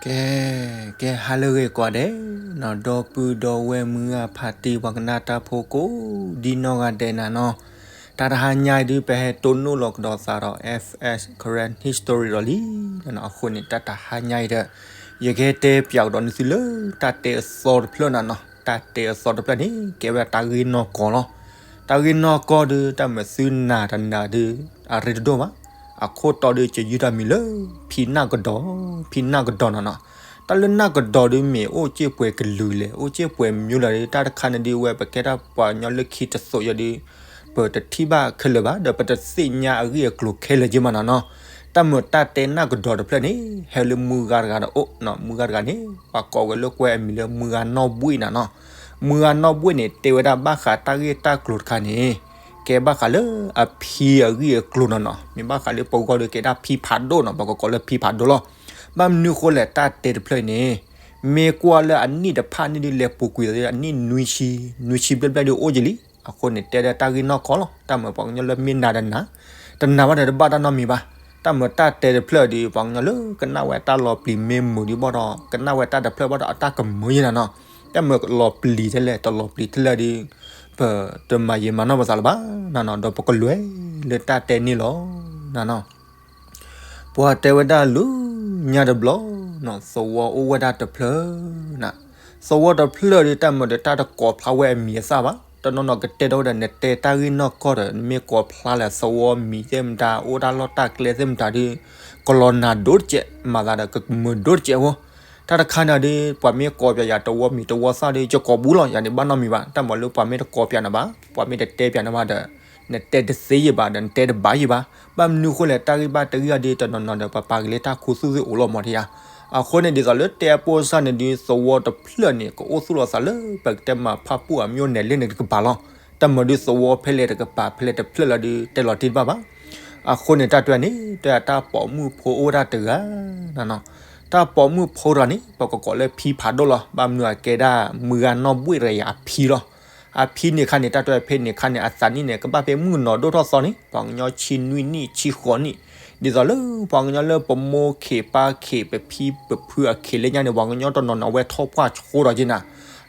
ကဲ, ကဲ ဟါလၢအဂ့ၤကိးဂၤဒဲးနီၤ, ဒီပုၢ်ဒီဝဲၢ်မုၢ်ဂၤဖါတံၢ် ပှၤကနၣ်တၢ်ဖိကိးဒံနီၢ်ဂၤဒဲးနၤနီၤ, တၢ်တဟါညါအံၤဒုး ပဟဲတိၢ်နီၣ်လီၤကဒီးသးဒီး F S Karen History ဒီးလံနၤနီၤ, အဃိန့ၣ် တၢ်တဟါညါအံၤဒီး ယကဟဲတဲပၠးကဒီးန့ၢ်သုလၢ တၢ်တဲအသီတဖျၢၣ်နၤနီၤ, တၢ်တဲအသီတဖျၢၣ်န့ၣ် ကဲဝဲဒၣ်တၢ်ဂ့ၢ်နီၢ်ကီၢ်လီၤ. တၢ်ဂ့ၢ်နီၢ်ကီၢ်ဒုး တၢ်မုာ်သုနၤတနၤဒုး အရ့တဒိၣ်ဘၣ်. အခိၣ်တီဒုး ယယုၢ်တၢ်မံၤလၢ ဖံနၢ်ကဒီး, ဖံနၢ်ကဒီးနၤနီၤ. တၢ်လၢနၢ်ကဒီးဒုး မ့ၢ်အိၣ်စ့ၢ်ပှဲၤကလုာ်လဲၣ်, အိၣ်စ့ၢ်ပှဲၤမံၤလၢ်ဒီး တၢ်တခါန့ၣ်ဒုး ဝဲပကဲတၢ်ပှၤကညီလၢခံတစိၤယဲဒုး ပတထံၣ်ဘၣ်ခဲလၢာ်ဘၣ်, ဒီးပတသ့ၣ်ညါအဂ့ၢ်အကျိၤခဲလၢာ်က့မးနၤနီၤ. တၢ်မုာ်တၢ်တဲနၢ်ကဒီးတဖျၢၣ်န့ၣ် ဟဲလၢမုၢ်ဂၤတဂၤဒီးအိၣ်နီၤ, မုၢ်ဂၤတဂၤန့ၣ် ပှၤကိးဝဲလၢကွဲအမံၤလၢမုၢ်ဂၤနီၢ်ဘှံးနၤနီၤ. မုၢ်ဂၤနီၢ်ဘှံးန့ၣ် တဲဝဲဒၣ်ဘၣ်ဃးတၢ်ဂ့ၢ်တၢ်ကျိၤတခါန့ၣ် ကဲဘၣ်ဃးလၢအဖံအဂ့ၢ်အကျိၤနၤနီၤ. မ့ၢ်ဘၣ်ဃးလၢပဂီၢ်ဒီးကဲဒၣ်ဖံဖးဒိၣ်နီၤ, ပှၤကကိးလၢဖံဖးဒိၣ်လီၤ. ဘၣ်မနုၤဃိလဲၣ် တၢ်တဲတဖျၢၣ်အံၤန့ၣ် မ့ၢ်ကွၢ်လၢအနံၣ်တဖၣ်န့ၣ်ဒုး လဲၤပူၤကွံာ်သးအနံၣ်နွံဆံ, နွံဆံဘျဲၣ်ဘျဲၣ်ဒုးအိၣ်က့ၤလံ. အဃိန့ၣ် တဲဒၣ်တၢ်ဂ့ၢ်နီၢ်ကီၢ်လီၤ. တၢ်မုာ်ပှၤကညီလၢမ့ၢ်နၤတနၤ, တနၤဘၣ်ဒီးတဘၣ်တၢ်နီတမံၤဘၣ်. တၢ်မုာ်တၢ်တဲတဖျၢၣ်ဒုး ပှၤကညီလၢကနၣ်ဝဲတၢ်လီၤပျံၤမ့ၢ်မုာ်ဒုးဘၣ်ဒီး ကနၣ်ဝဲတၢ်တဖျၢၣ်ဘၣ်ဒီးအတၢ်ကမုာ်ယဲနၤနီၤ. တၢ်မုာ်လီၤပျံၤထဲလဲၣ် တလီၤပျံၤထဲလဲၣ်ဒုး ပတမၤယံာ်မၤနီၢ်ပသးလၢၤဘၣ်နၤနီၤ, ဒီးပကလဲၤလၢတၢ်တဲန့ၣ်လီၤနၤနီၤ. ပှၤတဲဝဲဒၣ်လူညါတဘျီနီၤ, သဝီအိၣ်ဝဲဒၣ်တဖျၢၣ်နၤ. သဝီတဖျၢၣ်ဒုး တၢ်မုာ်ဒီးတၢ်တကိးဖျါဝဲအမံၤအသၣ်ဘၣ်. တနီၤနီၤကတဲထီၣ်ဝဲဒီး နတဲတၢ်ဂ့ၢ်နီၢ်ကီၢ်ဒီး နမ့ၢ်ကိးဖျါလၢ သဝီမံၤသ့ၣ်မတၤ အိၣ်တၢ်လီၢ်တၢ်ကျဲသ့ၣ်မတၤဒုး ကလီၤနၤဒိၣ်တစဲး, မၤသးဒီးကမုာ်ဒိၣ်တစဲးဖိ. တၢ်တခါန့ၣ်ဒုး ပှၤမ့ၢ်ကိးပၠးယၤတဝီမံၤတဝီသၣ်ဒုး ယကိးဘူးလီၤ, ယၤန့ၣ်ဘၣ်နီတမံၤဘၣ်. တၢ်မုာ်လၢပှၤမ့ၢ်တကိးပၠးနၤဘၣ်, ပှၤမ့ၢ်တတဲပၠးနၤဘၣ်ဒီး နတဲတသ့ယံာ်ဘၣ်ဒီး နတဲတဘၣ်ယံာ်ဘၣ်. ဘၣ်မနုၤဃိလဲၣ် တၢ်ဂ့ၢ်ဘၣ်တဂ့ၢ်အံၤဒုး တနီၤနီၤဒီး ပပာ်က့ၤလၢတၢ်ခူသူၣ်သ့ၣ်အိၣ်လီၤမးတယါ. အဃိန့ၣ် ဒ်သိးလၢတဲအပိၢ်စၢ်န့ၣ်ဒုး သဝီတဖျၢၣ်န့ၣ် ကအိၣ်သူၣ်လီၤသးလၢ ပကတဲမၤဖၣ်ပူၣ်အမၠိၣ်နဲၣ်လ့ၣ်န့ၣ်တကပၤလီၤ. တၢ်မုာ်ဒုးသဝီဖဲလဲၣ်တကပၤ ဖဲလဲၣ်တဖျၢၣ်လီၤဒုး တဲလီၤတံၢ်တဘၣ်ဘၣ်. အဃိန့ၣ် တၢ်တဲန့ၣ် တဲတၢ်ပိာ်မုၣ်ဖိအိၣ်ဝဲဒၣ်တဂၤနၤနီၤ. တၢ်ပိာ်မုၣ်ဖိတဂၤန့ၣ် ပကကိးလၢဖံဖးဒိၣ်လီၤ. ဘၣ်မနုၤအကဲဒၣ် မုၢ်ဂၤနီၢ်ဘှံးတဂၤအဖံလီၤ. အဖံန့ၣ်ခါန့ၣ် တၢ်တဲဖဲန့ၣ်ခါန့ၣ် အသးနံၣ်န့ၣ် ကဘၣ်ဖဲမုၣ်ကနီၤဒိၣ်ထီၣ်သီန့ၣ် ပှၤကညီဆံနွံနံၣ်ဆံဃိးနံၣ်, ဒ်သိးလၢပှၤကညီလၢပမိၢ်ခ့ပၢ်ခ့ ပဖံပဖုအခ့လၢညါန့ၣ် ပှၤကညီတနီၤနီၤဝဲထီၣ်ပှၢ်ဆိဒီးက့နၤ.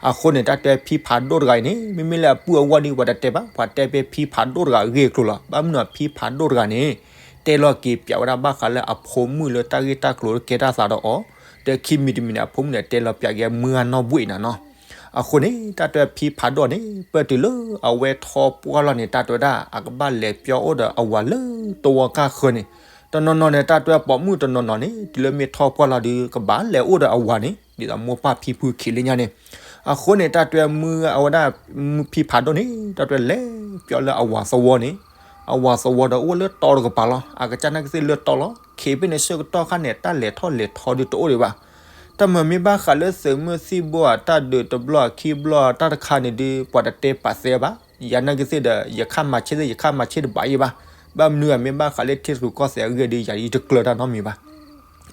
အဃိန့ၣ် တၢ်တဲဖံဖးဒိၣ်တဂၤအံၤန့ၣ် မ့မ့ၢ်လၢအပုၢ်အဝဲၢ်ဒုး ပှၤတတဲဘၣ်, ပှၤတဲဖဲဖံဖးဒိၣ်တဂၤအဂ့ၢ်အကျိၤလီၤ. ဘၣ်မနုၤဖံဖးဒိၣ်တဂၤန့ၣ် တဲလီၤက့ၤပၠးဝဲဒၣ်ဘၣ်ဃးလၢအဖိမုၣ်လၢတၢ်ဂ့ၢ်တၢ်ကျိၤလၢကဲတၢ်သးဒီးအီၤ, ဒီးခံမံၤတမံၤန့ၣ် အဖိမုၣ်န့ၣ် တဲလီၤပၠးက့ၤမုၢ်ဂၤနီၢ်ဘှံးနၤနီၤ. အဃိန့ၣ် တၢ်တဲဖံဖးဒိၣ်န့ၣ် ပတုၤလၢအဝဲထီၣ်ပှၢ်လီၤန့ၣ် တၢ်တဲဝဲဒၣ် အကဘၣ်လဲၤပၠီအိၣ်ဒီးအဝၤလၢသဝီကၢ်ဃၢၤန့ၣ်, တနီၤနီၤန့ၣ် တၢ်တဲပိာ်မုၣ်တနီၤနီၤန့ၣ် တုၤလၢမ့ၢ်ထီၣ်ပှၢ်လီၤဒုး ကဘၣ်လဲၤအိၣ်ဒီးအဝၤန့ၣ် ဒ်သိးမိၢ်ပၢ်ဖံဖုအခ့လၢညါန့ၣ်. အဃိန့ၣ် တၢ်တဲမုၢ်အဝဲဒၣ် မုၢ်ဖံဖးဒိၣ်န့ၣ် တၢ်တဲလဲၤပၠီလၢအဝၤသဝီန့ၣ်, အဝၤသဝီဒီးအိၣ်ဝဲလၢတီတကပၤလီၤ. အကစၢ်နာ်က့သ့ၣ်လၢတီလီၤ. ခ့ဖဲန့ၣ်ဆၢကတီၢ်ခါန့ၣ် တၢ်လဲၤထီၣ်လဲၤထီဒုးတအိၣ်ဒံးဘၣ်. တၢ်မုာ်မ့ၢ်ဘၣ်ဃးလၢသုးမုၢ်သံၣ်ဘိအတၢ်ဒုးတဘျီအခံဘျီ တၢ်တခါန့ၣ်ဒုး ပှၤတတဲပာ်သဲဘၣ်. ယၤနာ်က့သ့ၣ်ဒီး ယခါမၤဆ့ၣ်သ့ၣ် ယခါမၤဆ့ၣ်တဘၣ်ယံၤဘၣ်. ဘၣ်မနုၤအမ့ၢ်ဘၣ်ဃးလၢထံရူၢ်ကီၢ်သဲးအဂ့ၢ်ဒုး ယၤယတကျၢၤတၢ်နီတမံၤဘၣ်.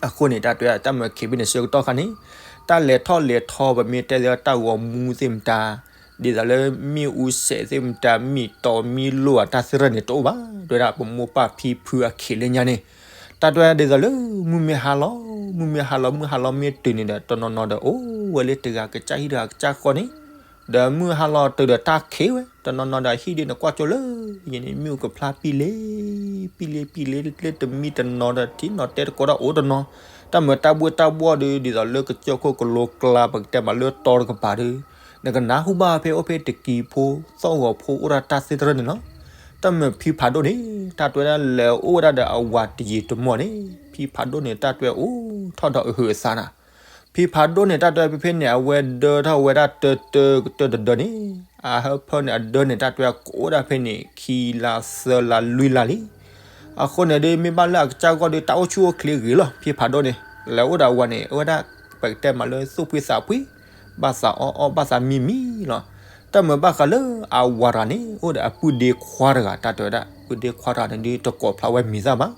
အဃိန့ၣ် တၢ်တဲ တၢ်မုာ်ခ့ဖဲန့ၣ်ဆၢကတီၢ်ခါန့ၣ် တၢ်လဲၤထီၣ်လဲၤထီ ပမ့ၢ်တဲလၢတၢ်ဂီၤမူသ့ၣ်မတၤ ဒ်သိးလၢမ့ၣ်အူစဲးသ့ၣ်မတၤ မ့ၣ်တီမ့ၣ်လိာ်အတၢ်သ့ၣ်တဖၣ်န့ၣ် တအိၣ်ဘၣ်. တဲဝဲဒၣ်ပမိၢ်ပၢ်ဖံဖုအခ့လၢညါန့ၣ် တၢ်တဲဒ်သိးလၢ မုၢ်မ့ၢ်ဟါလီၤ, မုၢ်မ့ၢ်ဟါလီၤ မုၢ်ဟါလီၤမ့ၢ်တုၤန့ၣ်ဒီး တနီၤနီၤဒီး အိၣ်ဝဲလၢတဂၤကစၢ်ဟံၣ်တဂၤကစၢ်ဃီန့ၣ်, ဒီးမုၢ်ဟါလီၤတုၤဒီးတၢ်ခံးဝဲ, တနီၤနီၤဒီးဟံၣ်ဒုးနကွၢ်ကၠိလၢ ယန့ၣ်မ့ၣ်အူကဖျါပံလ့ ပံလ့ ပံလ့ လၢတမံတနီၤဒီးထံနီၤတဲတကိးတၢ်အိၣ်တနီၤ, တၢ်မုာ်တၢ်ဘှ့ၣ်တၢ်ဘှီၣ်ဒုး ဒ်သိးလၢကစၢၢ်ခိၣ်ကလိကျါ ပကတဲမးလၢတီတကပၤဒုး နကနၢ်ဟူဘၣ်ဖဲအိၣ်ဖဲတကံၤဖိ သီၣ်ဂီၤဖိအိၣ်ဒၣ်တၢ်သ့ၣ်တဖၣ်န့ၣ်လီၤ. တၢ်မုာ်ဖံဖးဒိၣ်န့ၣ် တၢ်တဲဝဲဒၣ်လဲၤအိၣ်ဝဲဒၣ်ဒီးအဝၤတယံာ်တမီၢ်န့ၣ် ဖံဖးဒိၣ်န့ၣ် တၢ်တဲအိၣ်ထီၣ်ဒီးအဟုးအသးနၤ. ဖံဖးဒိၣ်န့ၣ် တၢ်တဲဖဲဖဲန့ၣ် အဝဲဒၢထီၣ်ဝဲဒၣ်တၢတၢကတၢၢ်တဒၢန့ၣ် အဟၢဖၢန့ၣ် အဒၢန့ၣ် တၢ်တဲကအိၣ်ဒၣ်ဖဲန့ၣ် ခံလါသၢလါလွံၢ်လါလံ. အဃိန့ၣ်ဒုး မ့ၢ်ဘၣ်လၢအကစၢ်ဂီၢ်ဒုး တၢ်အိၣ်ဆူၣ်အိၣ်ချ့ဂ့ၤလီၤ. ဖံဖးဒိၣ်န့ၣ် လဲၤအိၣ်ဒီးအဝၤန့ၣ် အိၣ်ဝဲဒၣ် ပကတဲမးလၢသူၣ်ဖှံသးဖှံ ဘၣ်သးအီၣ်အီၣ် ဘၣ်သးမံမံလီၤ. တၢ်မုာ်ဘၣ်ဃးလၢအဝၤတဂၤန့ၣ် အိၣ်ဒီးအပုၢ်ဒ့ခွါတဂၤ တၢ်တဲဝဲဒၣ် ပုၢ်ဒ့ခွါတဂၤန့ၣ်ဒုး တကိးဖျါဝဲမံၤသၣ်ဘၣ်.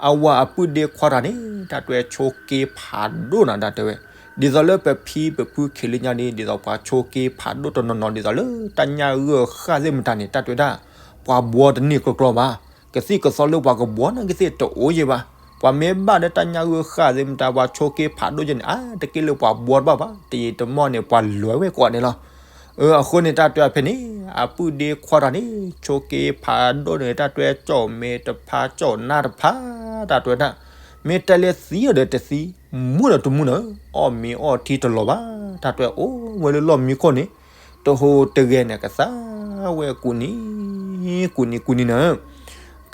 အဝၤအပုၢ်ဒ့ခွါတဂၤန့ၣ် တၢ်တဲဝဲဆိးက့ဖးဒိၣ်နၤ တၢ်တဲဝဲ, ဒ်သိးလၢပဖံပဖုခ့လၢညါန့ၣ် ဒ်သိးပှၤဆိးက့ဖးဒိၣ်တနီၤနီၤ ဒ်သိးလၢတၢ်ညၣ်ဂၢၢ်ဃၣ်သ့ၣ်မတၤန့ၣ် တၢ်တဲဝဲဒၣ် ပှၤဘှီတန့ၢ်ကျီကျီဘၣ်. ကသံၣ်ကသီလၢပှၤကဘှီနာ်က့သ့ၣ်တအိၣ်ယံၤဘၣ်. ပှၤမ့ၢ်ဘၣ်ဒီးတၢ်ညၣ်ဂုာ်ဃာ်သ့ၣ်မတၤ ပှၤဆိးက့ဖးဒိၣ်ယဲန့ၣ် အါတက့ၢ်လၢပှၤဘှီတဘၣ်ဘၣ် တယံာ်တမီၢ်န့ၣ် ပှၤလဲၤဝဲကိးဂၤန့ၣ်လီၤ. အဃိန့ၣ် တၢ်တဲဖဲန့ၣ် အပုၢ်ဒ့ခွါတဂၤန့ၣ် ဆိးက့ဖးဒိၣ်န့ၣ် တၢ်တဲကၠီၣ်မဲတဖၣ် ကၠီၣ်နၢ်တဖၣ် တၢ်တဲဝဲဒၣ် မ့ၢ်တဲလၢသံဒီးတသံ မူဒီးတမူန့ၣ် အီၣ်မ့ၤအီထံတလီၤဘၣ် တၢ်တဲအိၣ်ဝဲလၢလီၢ်မံခိၣ်န့ၣ် တဟူးတဂဲၤန့ၣ် ကသါဝဲကူးနံၤ ကူးနံၤ ကူးနံၤန့ၣ်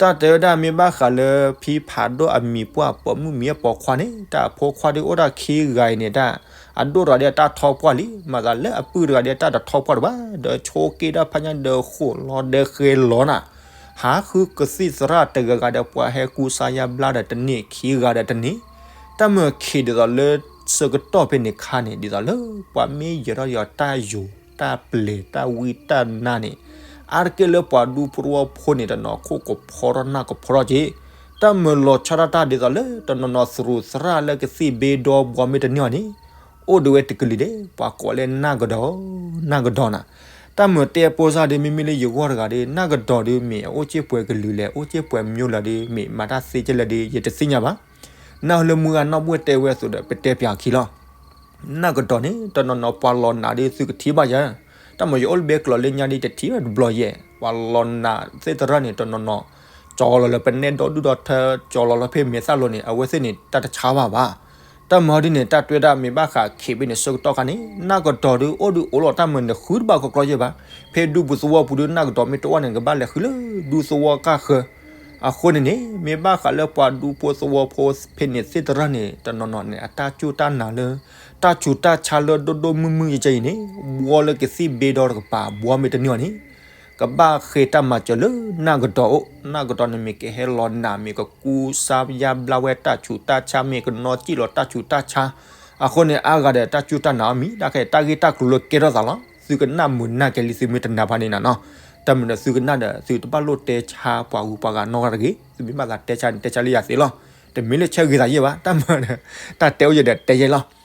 တၢ်တဲဝဲဒၣ် မ့ၢ်ဘၣ်ဃးလၢဖံဖးဒိၣ်အမံၤပှၢ်ပိာ်မုၣ်မံၤအပိာ်ခွါန့ၣ် တၢ်အဖိခွါဒုးအိၣ်ဒၣ်ခံဂၤအံၤန့ၣ် တၢ်အဒိၣ်တဂၤဒီးတၢ်ထီပှၢ်လံ မၤသးလၢအပုၢ်တဂၤဒီးတၢ်တထီပှၢ်တဘၣ် ဒီးဆိးက့တၢ်ဖးညါဒီးဃိးလီၤဒီးဃဲလီၤနၤ ဟးဃုကသံၣ်သရၣ်တဂၤဂၤဒီးပှၤဟဲကူစါယါဘျါဒီးတန့ၢ်ခံဂၤဒီးတန့ၢ် တၢ်မၤခံးဒ်သိးလၢ ဆၢကတီၢ်ဖဲန့ၣ်ခါန့ၣ် ဒ်သိးလၢ ပှၤမ့ၢ်ယၢၤထီၣ်ယီၤတၢ်ယိၤ တၢ်ပျဲၤ တၢ်ဝံတၢ်နါန့ၣ် အါတက့ၢ်လၢပှၤဒူဖိသဝီဖိန့ၣ် တနီၤခိၣ်ကဖီထီၣ်နၢ်ကဖီထီၣ်က့ၤ တၢ်မၤလီၤဆီဒၣ်တၢ်ဒ်သိးလၢ တနီၤနီၤသရူးသရၣ်လၢကသံၣ်ဘ့ဒီဘှီမ့ၢ်တန့ၢ်အီၤန့ၣ် အိၣ်ဒံးဝဲတကလုာ်ဒဲး ပှၤကိးလၢနၢ်ကဒီး နၢ်ကဒီးနၤ တၢ်မၤတဲအပိစၢ်ဒီး မ့မ့ၢ်လၢယဂီၢ်တဂၤဒီး နၢ်ကဒီးဒီးမ့ၢ်အအိၣ်စ့ၢ်ပှဲၤကလုာ်လဲၣ် အိၣ်စ့ၢ်ပှဲၤမၠိလၢၤဒီး မ့ၢ်မၤတၢ်သ့ကဲလဲၣ်ဒီး ယတသ့ၣ်ညါဘၣ် နၢ်ဟူလၢမုၢ်ဂၤနီၢ်ဘှဲၣ်တဲဝဲအသိးဒီး ပတဲပၠးခံလီၤ နၢ်ကဒီးန့ၣ် တနီၤနီၤပှၤလီၤနးဒီးသုကထံၣ်ဘၣ်ယၤ, တၢ်မၤယအိၣ်လၢဘဲကျိးလၢညါဒီးတထံၣ်ဘၣ်တဘျီယဲၢ်, ပှၤလီၤနးသ့ၣ်သရၣ်န့ၣ် တနီၤနီၤ ကၠီလီၤလၢပနဲၣ်ဒီဒူၣ်ဒီထၢ ကၠီလီၤလၢဖဲမဲာ်သၣ်လိၤန့ၣ် အဝဲသ့ၣ်န့ၣ် တၢ်တဆါဘၣ်ဘၣ်. တၢ်မၤဒ်န့ၣ် တၢ်တွဲဒၣ်မ့ၢ်ဘၣ်ဃးခံးဘ့ၣ်န့ၣ် ဆၢကတီၢ်ခါန့ၣ် နၢ်ကဒီးဒုးအိၣ်ဒုးအိၣ်လီၤ တၢ်မၤန့ၣ်ဃုတဘၣ်ကီကီယဲၢ်ဘၣ်. ဖဲဒူပူၤသဝီပူၤဒုး နၢ်ကဒီးမ့ၢ်တအိၣ်န့ၣ် ကဘၣ်လဲၤဃုလၢဒူသဝီကၢ်ဃၢၤ အဃိန့ၣ်န့ၣ် မ့ၢ်ဘၣ်ဃးလၢပှၤဒူဖိသဝီဖိဖဲန့ၣ်သ့ၣ်သရၣ်န့ၣ် တနီၤနီၤန့ၣ် အတၢ်စူၢ်တၢ်နာ်လၢ တၢ်ဆူးတၢ်ဆါလၢဒိၣ်ဒိၣ်မုၢ်မုၢ်ယဲၢ်ယဲၢ်အံၤန့ၣ် ဘှီလၢကသံၣ်ဘ့ဒီတကပၤ ဘှီမ့ၢ်တန့ၢ်အီၤန့ၣ် ကဘၣ်ဃ့တၢ်မၤစၢၤလၢနၢ်ကဒီးအိၣ်, နၢ်ကဒီးန့ၣ်မ့ၢ်ကဟဲလီၤနး မ့ၢ်ကကူစါယါဘျါဝဲတၢ်ဆူးတၢ်ဆါ မ့ၢ်ကနီၣ်စံၣ်လီၤတၢ်ဆူးတၢ်ဆါ အဃိန့ၣ် အါဂၤဒီးတၢ်စူၢ်တၢ်နာ်အီၤမံၤ တၢ်ခဲတၢ်ဂ့ၢ်တၢ်ကျိၤလၢကဲထီၣ်သးလီၤ. သုကနၣ်မုာ်နၢ်ကဲလံ သုမ့ၢ်တနာ်ဘၣ်န့ၣ်နၤနီၤ, တၢ်မၤဒီးသုကနၣ်ဒီး သုတဘၣ်လိၣ်တဲဆါပှၤဂုၤပှၤဂၤနီတဂၤတဂ့ၤ, သုမ့ၢ်ဘၣ်သးတဲဆါန့ၣ် တဲဆါလၢယၤသ့လီၤ. တမ့ၢ်လၢဆၢဂ့ၤသးယဲၢ်ဘၣ်, တၢ်မၤဒီး တၢ်တဲအိၣ်ယဲၢ်ဒီးတဲယဲၢ်လီၤ.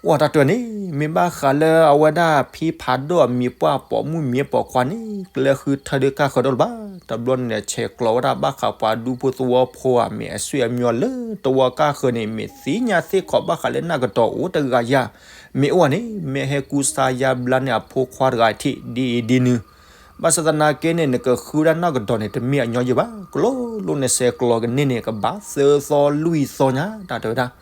ပှၤတၢ်တဲန့ၣ် မ့ၢ်ဘၣ်ဃးလၢအဝဲဒၣ်ဖံဖးဒိၣ်အမံၤပှၢ်ပိာ်မုၣ်မံၤပိာ်ခွါန့ၣ် ကလဲၤဃုထၢဒုးကၢ်ဃၢၤဒိၣ်လၢၤဘၣ်. တဘျီန့ၣ် ဆဲးကျိးဝဲဒၣ်ဘၣ်ဃးပှၤဒူဖိသဝီဖိဧါ မ့ၢ်အဆွေအမျိုးလၢသဝီကၢ်ဃၢၤန့ၣ် မ့ၢ်သ့ၣ်ညါသ့ၣ်ခီးဘၣ်ဃးလၢနၢ်ကဒီးအိၣ်တဂၤယၤ မ့ၢ်အိၣ်ဧါန့ၣ် မ့ၢ်ဟဲကူစါယါဘျါန့ၢ်အဖိခွါတဂၤထံၣ်ဒ်အံၤဒ်နုၤ ဘၣ်ဆၣ်သနာ်က့န့ၣ် နကဃုဒၣ်နၢ်ကဒီးန့ၣ် တမ့ၢ်အညီယဲၢ်ဘၣ်, ကျိလိၣ်န့ၣ်ဆဲးကျိးကန့ၢ်န့ၣ် ကဘၣ်သၢသီလွံၢ်သီညါ တၢ်တဲဝဲဒၣ်.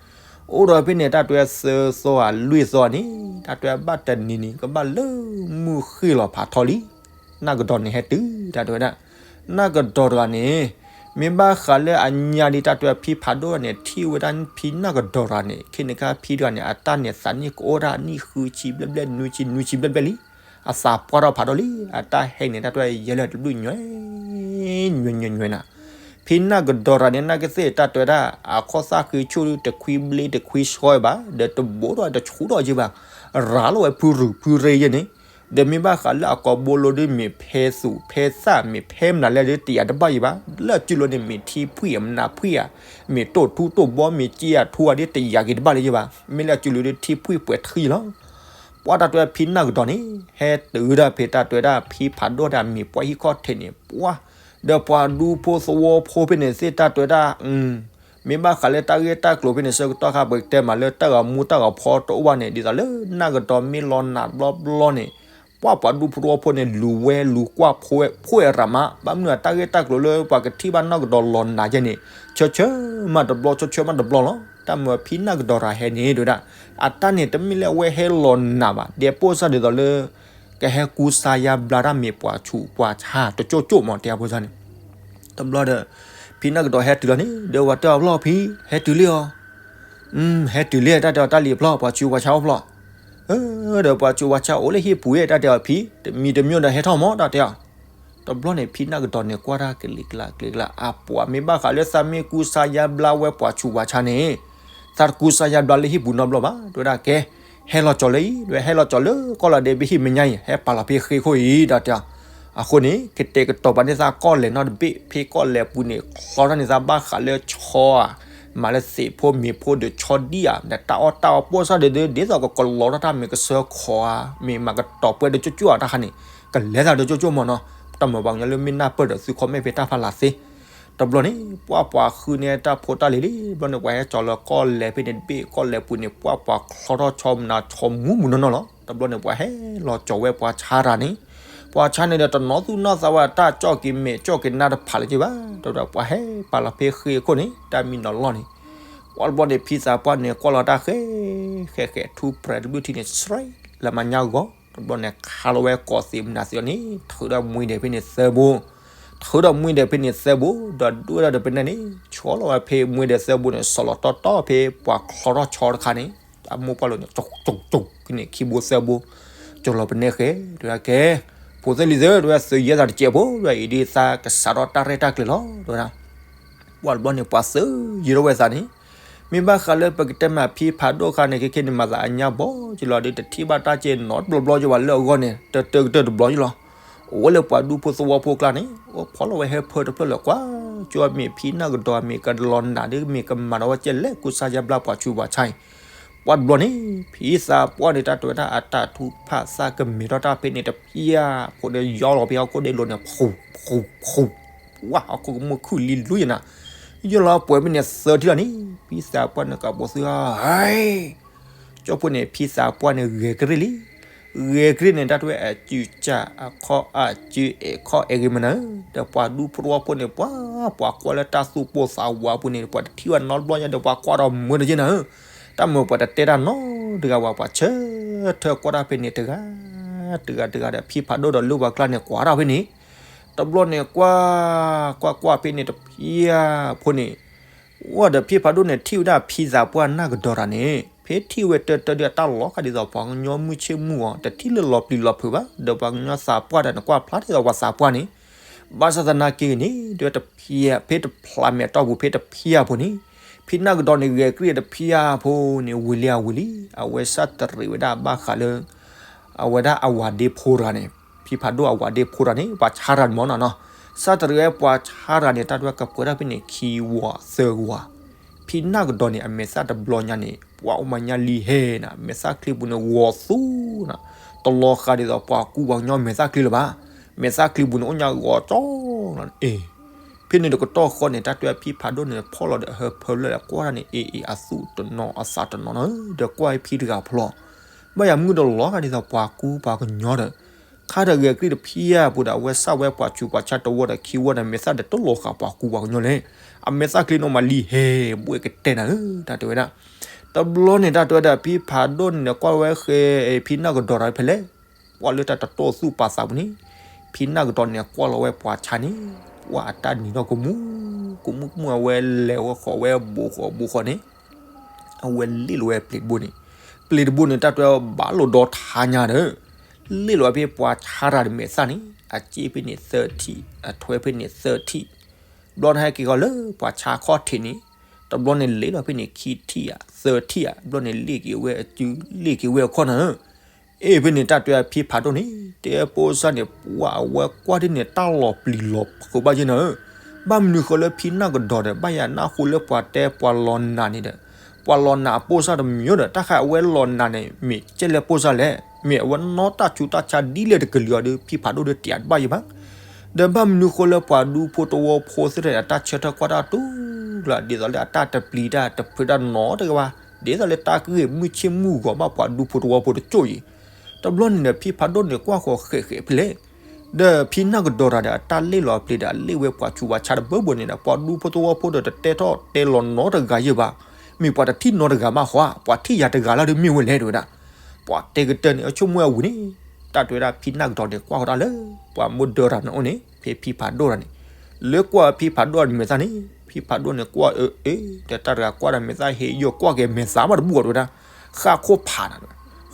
အိၣ်ဒီးဖဲန့ၣ် တၢ်တဲသၢသီဧါလွံၢ်သီန့ၣ် တၢ်တဲဘၣ်တနံၤန့ၣ် ကဘၣ်လၢမုၢ်ဃ့ၢ်လီၤဖးထီလံ နၢ်ကဒီးန့ၣ်ဟဲတုၤ တၢ်တဲဝဲဒၣ်. နၢ်ကဒီးတဂၤန့ၣ် မ့ၢ်ဘၣ်ဃးလၢအညါဒ်တၢ်တဲဖံဖးဒိၣ်န့ၣ် ထံၣ်ဝဲဒၣ်ဖံနၢ်ကဒီးတဂၤန့ၣ် ခဲန့ၣ်ခါဖံတဂၤန့ၣ် အတၢ်န့ၣ်သးန့ၣ်ကအိၣ်ဒၣ်နံၣ်ဃုဆံဘျဲၣ်ဘျဲၣ် နွံဆံ နွံဆံဘျဲၣ်ဘျဲၣ်လံ. အသးပှၢ်ထီၣ်ဖးဒိၣ်လံ အတၢ်ဟဲန့ၣ် တၢ်တဲယဲၢ်လၢတဘျုးညွဲ ညွဲညွဲညွဲနၤ. ဖံနၢ်ကဒီးတဂၤန့ၣ် နၢ်ကသ့ၣ်တၢ်တဲဝဲဒၣ် အခီၣ်သၣ်ဃ့ဆူၣ်တခွံဘျ့တခွံဆှီဘၣ် ဒီးတဘိးဒီးတဆူၣ်ဒီးယဲၢ်ဘၣ် ရၤလီၤဝဲဖုရူၤဖုရ့ယဲၢ်န့ၣ် ဒီးမ့ၢ်ဘၣ်ဃးလၢအကိာ်ဘိလိဒုး မ့ၢ်ဖဲသူၣ်ဖဲသၣ် မ့ၢ်ဖဲမနုၤလဲၣ်ဒုး တယာ်တဘၣ်ယဲၢ်ဘၣ်. လၢအစုလိၤန့ၣ် မ့ၢ်ထံဖှံၣ်ဧါ မနၤဖှံၣ်ဧါ, မ့ၢ်တိၢ်ထူတိၢ်ဘီ မ့ၢ်စ့အထူအဒုး တယာ်က့ၤတဘၣ်လၢၤယဲၢ်ဘၣ်. မ့ၢ်လၢအစုလိၤဒုး ထံဖှံၣ်ပှဲၤထံလီၤ. ပှၤတၢ်တဲဖံနၢ်ကဒီးန့ၣ် ဟဲတုၤဒၣ်ဖဲတၢ်တဲဝဲဒၣ် ဖံဖးဒိၣ်ဒီးမံၤပှၢ်ဟံၣ်ခီၣ်ထံးန့ၣ် ပှၤ ဒီးပှၤဒူဖိသဝီဖိဖဲန့ၣ်သ့ၣ်တၢ်တဲဝဲဒၣ် မ့ၢ်ဘၣ်ဃးလၢတၢ်ဂ့ၢ်တၢ်ကျိၤဖဲန့ၣ် ဆၢကတီၢ်ခါ ပကတဲမးလၢတၢ်ဂီၤမူတၢ်ဂီၤဖီတအိၣ်ဘၣ်န့ၣ် ဒ်သိးလၢနၢ်ကဒီးမ့ၢ်လီၤနးဘျီဘျီန့ၣ် ပှၤပှၤဒူဖိသဝီဖိန့ၣ် လူၤဝဲလူၤကွၢ်ဖိဝဲ ဖိဝဲရးမး ဘၣ်မနုၤအတၢ်ဂ့ၢ်တၢ်ကျိၤလၢပှၤကထံၣ်ဘၣ်နၢ်ကဒီးလီၤနးယဲၢ်န့ၣ် ဆၢဆၢမးတဘျီ ဆၢဆၢမးတဘျီလီၤ. တၢ်မၤဖံနၢ်ကဒီးတဂၤဟဲန့ၣ် တဲဝဲဒၣ် အတၢ်န့ၣ်တမ့ၢ်လၢအဝဲဟဲလီၤနးဘၣ် ဒဲးပိၢ်စၢ်ဒ်သိးလၢ ကဟဲကူစါယါဘျါတၢ်မ့ၢ်ပှၤဆူးပှၤဆါတကၠိၣ်ကၠိၣ်မး တဲအဖိစၢ်န့ၣ် တဘျီဒီး ဖံနၢ်ကဒီးဟဲတုၤလီၤန့ၣ် ဒီးပှၤတဲအီၤဖျီၣ်ဖံ ဟဲတုၤလံဧါ ဟဲတုၤလံ တၢ်တဲအီၤတၢ်လံၤဖျီၣ် ပှၤဆူးပှၤဆါအိၣ်ဖျီၣ် ဒီးပှၤဆူးပှၤဆါအိၣ်လၢဟံၣ်ပူၤ တၢ်တဲအီၤဖံ တမံၤတမံၤဒီးဟဲထီၣ်မး တၢ်တဲအီၤ တဘျီန့ၣ် ဖံနၢ်ကဒီးန့ၣ် ကွၢ်တၢ်ကလံၤကျါကလံၤကျါ အပှၤမ့ၢ်ဘၣ်ဃးလၢသးမ့ၢ်ကူစါယါဘျါဝဲပှၤဆူးပှၤဆါန့ၣ် သးတကူစါယါဘျါလၢဟံၣ်ပူၤနီတဘျီဘၣ် တဲဝဲဒၣ်ကဲ ဟဲလီၤကၠီၤလၢအံၤ ဟဲလီၤကၠီၤလၢကီၢ်လီၤဒဲး ပဟံၣ်မဲာ်ညါအံၤ ဟဲပာ်လီၤဖဲဃ့ခိၣ်အံၤ တၢ်တဲအီၤ အဃိန့ၣ် ကတဲာ်ကတီၤပာ်န့ၢ်သးကီၢ်လဲၤနီတဘ့ၣ် ဖဲကီၢ်လဲၤပူၤန့ၣ် ချီထီၣ်န့ၢ်သးဘၣ်ဃးလၢဆီဧါ မၤလၢသ့ၣ်ဖိမ့ၤဖိဒီးဆီဒံၣ်ဧါ ဒီးတၢ်အီၣ်တၢ်အီပိၢ်စၢ်ဒုး ဒ်သိးကကလီထီၣ်တၢ်မ့ၢ်ကစၢၢ်ခီဧါ မ့ၢ်မၤကတီၤပှဲၤဒီးကၠိၣ်ကၠိၣ်ဧါ တၢ်ခါန့ၣ် ကလဲၤသးဒီးကၠိၣ်ကၠိၣ်မးနီၤ တၢ်မၤပှၤကညီလၢမ့ၢ်နၢ်ပၢၢ်ဒီးသု comment ဖဲတၢ်ဖးလၢ်သ့ တဘျီန့ၣ် ပှၢ်ပှၤဃုန့ၢ်တၢ်ဖိတၢ်လံၤလံ, တဘျီန့ၣ် ပှၤဟဲကၠီၤလၢကီၢ်လဲၤဖဲန့ၣ်တဘ့ၣ်, ကီၢ်လဲၤပူၤန့ၣ် ပှၢ်ပှၤချီထီၣ်ဆီမနၤဆီမူမူနီၢ်နီၢ်လီၤ. တဘျီန့ၣ် ပှၤဟဲလီၤကၠီၤဝဲပှၤဆါတၢ်န့ၣ်, ပှၤဆါန့ၣ်ဒီး တနီသူၣ်နီၢ်သးဝဲတၢ်ကၠီၣ်က့ၤမဲာ်ကၠီၣ်က့ၤနါတဖးလၢၤက့ၤဘၣ်, ဒီးပှၤဟဲပာ်လီၤဖဲဃ့အခိၣ်န့ၣ် တၢ်မံနီၤလီၢ်န့ၣ်, ပှၢ်တဘျီန့ၣ် ဖံသးပှၢ်န့ၣ် ကွၢ်လီၤတၢ်ဃဲ ဃဲဃဲထူပြဲၤတဘျုးထံန့ၣ် ဆှဲလၢမၤညါဂီၤ, တဘျီန့ၣ် ခါလီၤဝဲကိးသ့ၣ်မနၤသ့ၣ်အီၤန့ၣ် ထုးဒီးမှံဒဲးဖဲန့ၣ်သၢဘိ, ထုးဒီးမှံဒဲးဖဲန့ၣ်သၢဘိ, ဒီးဒွဲၣ်ဒၣ်ဒီးပနဲန့ၣ် ဆီလီၤဝဲဖဲမှံဒဲးသၢဘိန့ၣ် ဆီလီၤတီတီဖဲပှၤချီထီၣ်ဆီတခါန့ၣ်, အမိၢ်ပှၢ်လိၤန့ၣ် ကၠိၣ်ကၠိၣ်ကၠိၣ်န့ၣ် ခံဘိသၢဘိ, ကၠီၤလီၤပနဲဃဲ, တဲဝဲဒၣ်ကဲ, ဖိသၢလံၤသၢ တဲဝဲ သုးယဲၢ်သးတစဲးဖိ တဲဝဲ အံၤဒ်သးကစးထီၣ်တၢ်ရဲၣ်တၢ်ကျဲၤလီၤ တဲဝဲဒၣ် ပှၢ်တဘျီန့ၣ် ပှၤသုးယံၤထီၣ်ဝဲသးန့ၣ်, မ့ၢ်ဘၣ်ဃးလၢပကတဲမးဖံဖးဒိၣ်ခါန့ၣ် ခဲခဲန့ၣ် မၤသးအညါဘီက့ၤလီၤဒီး တထံၣ်ဘၣ်တၢ်ကဲနီတဘျီဘျီက့ၤဘၣ်လၢအဂီၢ်န့ၣ် တတၢကတၢၢ်တဘျီက့ၤလီၤ. အိၣ်ဝဲလၢပှၤဒူဖိသဝီဖိကျါန့ၣ် အိၣ်ဖီလီၤဝဲဟဲဖၢတဖျၢၣ်လၢကွၢ် ကၠိမ့ၢ်ဖံနၢ်ကဒီးမ့ၢ်ကလီၤနးဒီး မ့ၢ်ကမၤဒီးဝဲကဲလဲၣ်ကူစါယါဘျါပှၤဆူးပှၤဆါအံၤ, ပှၢ်တဘျီန့ၣ် ဖံသးပှၢ်န့ၣ် တၢ်တဲဝဲဒၣ်အတၢ်ထူဖးသၣ်ကမဲာ်ထီၣ်တၢ်ဖဲန့ၣ်တဖျၢၣ်ဖိန့ၣ် ယီလီၤဖဲဟီၣ်ခိၣ်ဒဲလိၤန့ၣ် ဖူးဖူးဖူး, ပှၢ်ဟီၣ်ခိၣ်ကမူၣ်ခုၣ်လံလူယနၤ, ယီလီၤပှဲၤဖဲန့ၣ်သၢထံၣ်လီၤန့ၣ် ဖံသးပှၢ်န့ၣ်ကပိာ်သု ဟဲ ကၠိဖိန့ၣ် ဖံသးပှၢ်န့ၣ် ဂဲၤကရ့ၣ်လံ. ဂဲၤကရ့ၣ်န့ၣ် တၢ်တဲဝဲအစုစၢ်အခီၣ်အစုအဲၣ်ခီၣ်အဲၣ်ဂ့ၤမနုၤ, ဒီးပှၤဒူဖိသဝီဖိန့ၣ် ပှၤပှၤကွၢ်လၢတၢ်သူၣ်ပိၢ်သးဝးအပူၤန့ၣ် ပှၤတထံၣ်ဝဲနီတဘျီညါဒီး ပှၤကွၢ်ဒီးမုာ်တက့ၢ်နၤဧၢ, တၢ်မုာ်ပှၤတတဲတၢ်နီတဂၤဘၣ် ပှၤဆၢထၢၣ်ကွၢ်တၢ်ဖဲန့ၣ်တဂၤ တဂၤတဂၤဒီး ဖံဖးဒိၣ်ဒီးလၢပှၤကျါန့ၣ် ကွၢ်တၢ်ဖဲန့ၣ်, တဘျီန့ၣ် ကွၢ် ကွၢ်ကွၢ်ဖဲန့ၣ်တဖျၢၣ်ဖိန့ၣ် ဝဲဒီးဖံဖးဒိၣ်န့ၣ် ထံၣ်ဝဲဒၣ်ဖံသးပှၢ်နၢ်ကဒီးတၢ်န့ၣ် ဖဲထံၣ်ဝဲတၢတၢဒီး တၢ်လီၤဃာ်ဒ်သိးပှၤကညီမုၢ်ဆ့ၣ်မုၢ်ဂီၤ တထံၣ်လၢလီၤပျံၤလီၤဖုးဘၣ် ဒီးပှၤကညီသးပှၢ်တၢ်န့ၣ် ကွၢ်ဖျါဒ်သိးပှၤသးပှၢ်န့ၣ်, ဘၣ်ဆၣ်သနာ်က့န့ၣ် တဲဝဲတဖျၢၣ် ဖဲတဖျၢၣ်မဲာ်တီၢ်ပူၤဖဲတဖျၢၣ်ဖိန့ၣ် ဖံနၢ်ကဒီးန့ၣ် ဂဲၤကရ့ၣ်တဖျၢၣ်ဖိန့ၣ် ဝံၤလံအဝံၤလံ အဝဲစၢ်တရံးဝဲဒၣ်ဘၣ်ဃးလၢ အဝဲဒၣ်အဝၤဒ့ဖိတဂၤန့ၣ် ဖံဖးဒိၣ်အဝၤဒ့ဖိတဂၤန့ၣ် ပှၤဆါတၢ်န့ၣ်မ့ၢ်နီၤနီၤ, စၢ်တရံးဝဲပှၤဆါတၢ်န့ၣ် တၢ်တဲဝဲကပှဲၤတၢ်ဖဲန့ၣ် ခံဝၤသၢဝၤ, ဖံနၢ်ကဒီးန့ၣ် အမဲာ်သၣ်တဘျီညါန့ၣ် ပှၤအိၣ်မၤညါလံဟဲနၤ မဲာ်သၣ်ချံပူၤန့ၣ် ဂီၤသူနၤ, တလီၤဃာ်ဒ်သိးပှၤကူပှၤကညီမဲာ်သၣ်ချံလၢၤဘၣ်, မဲာ်သၣ်ချံပူၤန့ၣ် အိၣ်ညါဂီၤကၠီလီၤန့ၣ်, အ့ ဖဲန့ၣ်တကတီၢ်ဃီန့ၣ် တၢ်တဲဝဲဖံဖးဒိၣ်န့ၣ် ဖီၣ်လီၤဒီးအဟၢဖၢလၢကွၢ်တၢ်န့ၣ် အ့အ့ အသူၣ်တနီၤအသးတနီၤနီၤ ဒီးကွၢ်ဖံတဂၤဖျီ ဘၣ်ယၤမုၢ်တလီၤဂာ်ဒ်သိးပှၤကူပှၤကညီဒီး ခါဒီးဂဲၤကရ့ၣ်တဖျၢၣ်ပူၤဒီး အဝဲစၢ်ဝဲပှၤဆူးပှၤဆါတဝီဒီးခံဝီဒီး မဲာ်သၣ်ဒီးတလီၤဃာ်ပှၤကူပှၤကညီလဲၣ်, အမဲာ်သၣ်ချံန့ၣ်မၤလံဟဲ ဘှဲၣ်ကတဲနၤဧၢ တၢ်တဲဝဲဒၣ်, တဘျီန့ၣ် တၢ်တဲဝဲဒၣ် ဖံဖးဒိၣ်န့ၣ် ကွၢ်ဝဲဃဲ ဖံနၢ်ကဒီးတၢ်ဖဲလဲၣ် ကွၢ်လၢတၢ်တတိၢ်သူၣ်ပာ်သးပူၤန့ၣ်, ဖံနၢ်ကဒီးန့ၣ် ကွၢ်လီၤဝဲပှၤဆါန့ၣ်, ပှၢ်အတၢ်နံၤထီၣ်ကမူ, ကမူကမူ အဝဲလဲၤဝဲဃီၤဝဲဘူးဃီၤဘူးဃီၤန့ၣ်, အဝဲလ့ၣ်လီၤဝဲပျ့ၤတဘိန့ၣ်, ပျ့ၤတဘိန့ၣ် တၢ်တဲဝဲဘၣ်လိာ်ဒီထါညါဒီး, လ့ၣ်လီၤဝဲဖဲပှၤဆါတၢ်ဒီးမဲာ်သၣ်န့ၣ် အစ့ဖဲန့ၣ်သၢထံၣ်, အထွဲဖဲန့ၣ်သၢထံၣ်, ဘျီန့ၣ်ဟဲက့ၤဃီၤလၢပှၤဆါခီၣ်ထံးန့ၣ်, တဘျီန့ၣ်လ့ၣ်လီၤဖဲန့ၣ်ခံထံၣ်ဧါ, သၢထံၣ်ဧါ, ဘျီန့ၣ်လ့ၣ်က့ၤဝဲအစု, လ့ၣ်က့ၤဝဲအခီၣ်နၤဧၢ, အ့ၣ် ဖဲန့ၣ်တၢ်တဲဖံဖးဒိၣ်န့ၣ် တဲဖိစၢ်န့ၣ် ပှၢ်အဝဲကွၢ်ဒ်န့ၣ် တၢ်လီၤပျံၤလီၤဖုးဘၣ်ယဲနၤဧၢ, ဘၣ်မနုၤဃိလၢဖံနၢ်ကဒီးဒီး ဘၣ်ယၤနၢ်ဟူလၢပှၤတဲပှၤလီၤနးန့ၣ်ဒီး, ပှၤလီၤနးအဖိစၢ်တမံၤဒီး တၢ်ဃးအဝဲလီၤနးန့ၣ် မ့ၢ်ကဲလဲၣ်ဖိစၢ်လဲၣ်, မ့ၢ်အဝဲနီၢ်တၢ်ဆူးတၢ်ဆါဒ်လဲၣ်တကလုာ်အီၤဒီး ဖံဖးဒိၣ်ဒီးတံာ်တဘၣ်ယဲဘၣ် ဒီးဘၣ်မနုၤဃိလၢပှၤဒူဖိသဝီဖိသ့ၣ်တဖၣ်န့ၣ် အတၢ်ဆၢထၢၣ်ကွၢ်တၢ်တူၢ်လၢ ဒ်သိးလၢအတၢ်တပျံၤတၢ်တဖုးတၢ်နီတဂၤဘၣ်, ဒ်သိးလၢတၢ်ကဂ့ၢ်မုၢ်ဆ့ၣ်မုၢ်ဂီၤဘၣ်ပှၤဒူဖိသဝီဖိတကၠိၢ်အံၤ, တဘျီန့ၣ်ဒီး ဖံဖးဒိၣ်န့ၣ်ကွၢ်ဃီၤဃဲးဃဲးဖဲလဲၣ်, ဒီးဖံနၢ်ကဒီးတၢ်ဒီး အတၢ်လ့ၣ်လီၤပျ့ၤဒီး အလ့ၣ်ဝဲပှၤဆူးပှၤဆါတဘိဘိန့ၣ်ဒီး ပှၤဒူဖိသဝီဖိဒီးတတဲထီၣ်တဲလီၤနီတဂၤယဲဘၣ်, မ့ၢ်ပှၤတထံၣ်နီတဂၤမးဃီ, ပှၤထံၣ်ယၤတဂၤလၢဒ်မ့ၢ်ဝဲလဲၣ်တဲဝဲဒၣ်, ပှၤတဲကတၢၢ်န့ၣ် အဆိကမိၣ်အဝံၤန့ၣ်, တၢ်တဲဝဲဒၣ်ဖံနၢ်ကဒီးန့ၣ် ကွၢ်ဃီၤတၢ်လၢ ပှၤမိၢ်ဒၢတၢ်န့ၣ်အိၣ်န့ၣ် ဖဲဖံဖးဒိၣ်တၢ်န့ၣ်, လၢကွၢ်ဖံဖးဒိၣ်အမဲာ်သၣ်န့ၣ် ဖံဖးဒိၣ်န့ၣ်ကွၢ်အၢအၢ, ဒီးတၢ်တဂၤကွၢ်ဒီးမဲာ်သၣ်ဟ့ယိာ် ကွၢ်က့ၤမဲာ်သၣ်မးတဘူၣ်အီၤတဲဝဲဒၣ်, ဃၣ်ခိၣ်ဖးနၤ,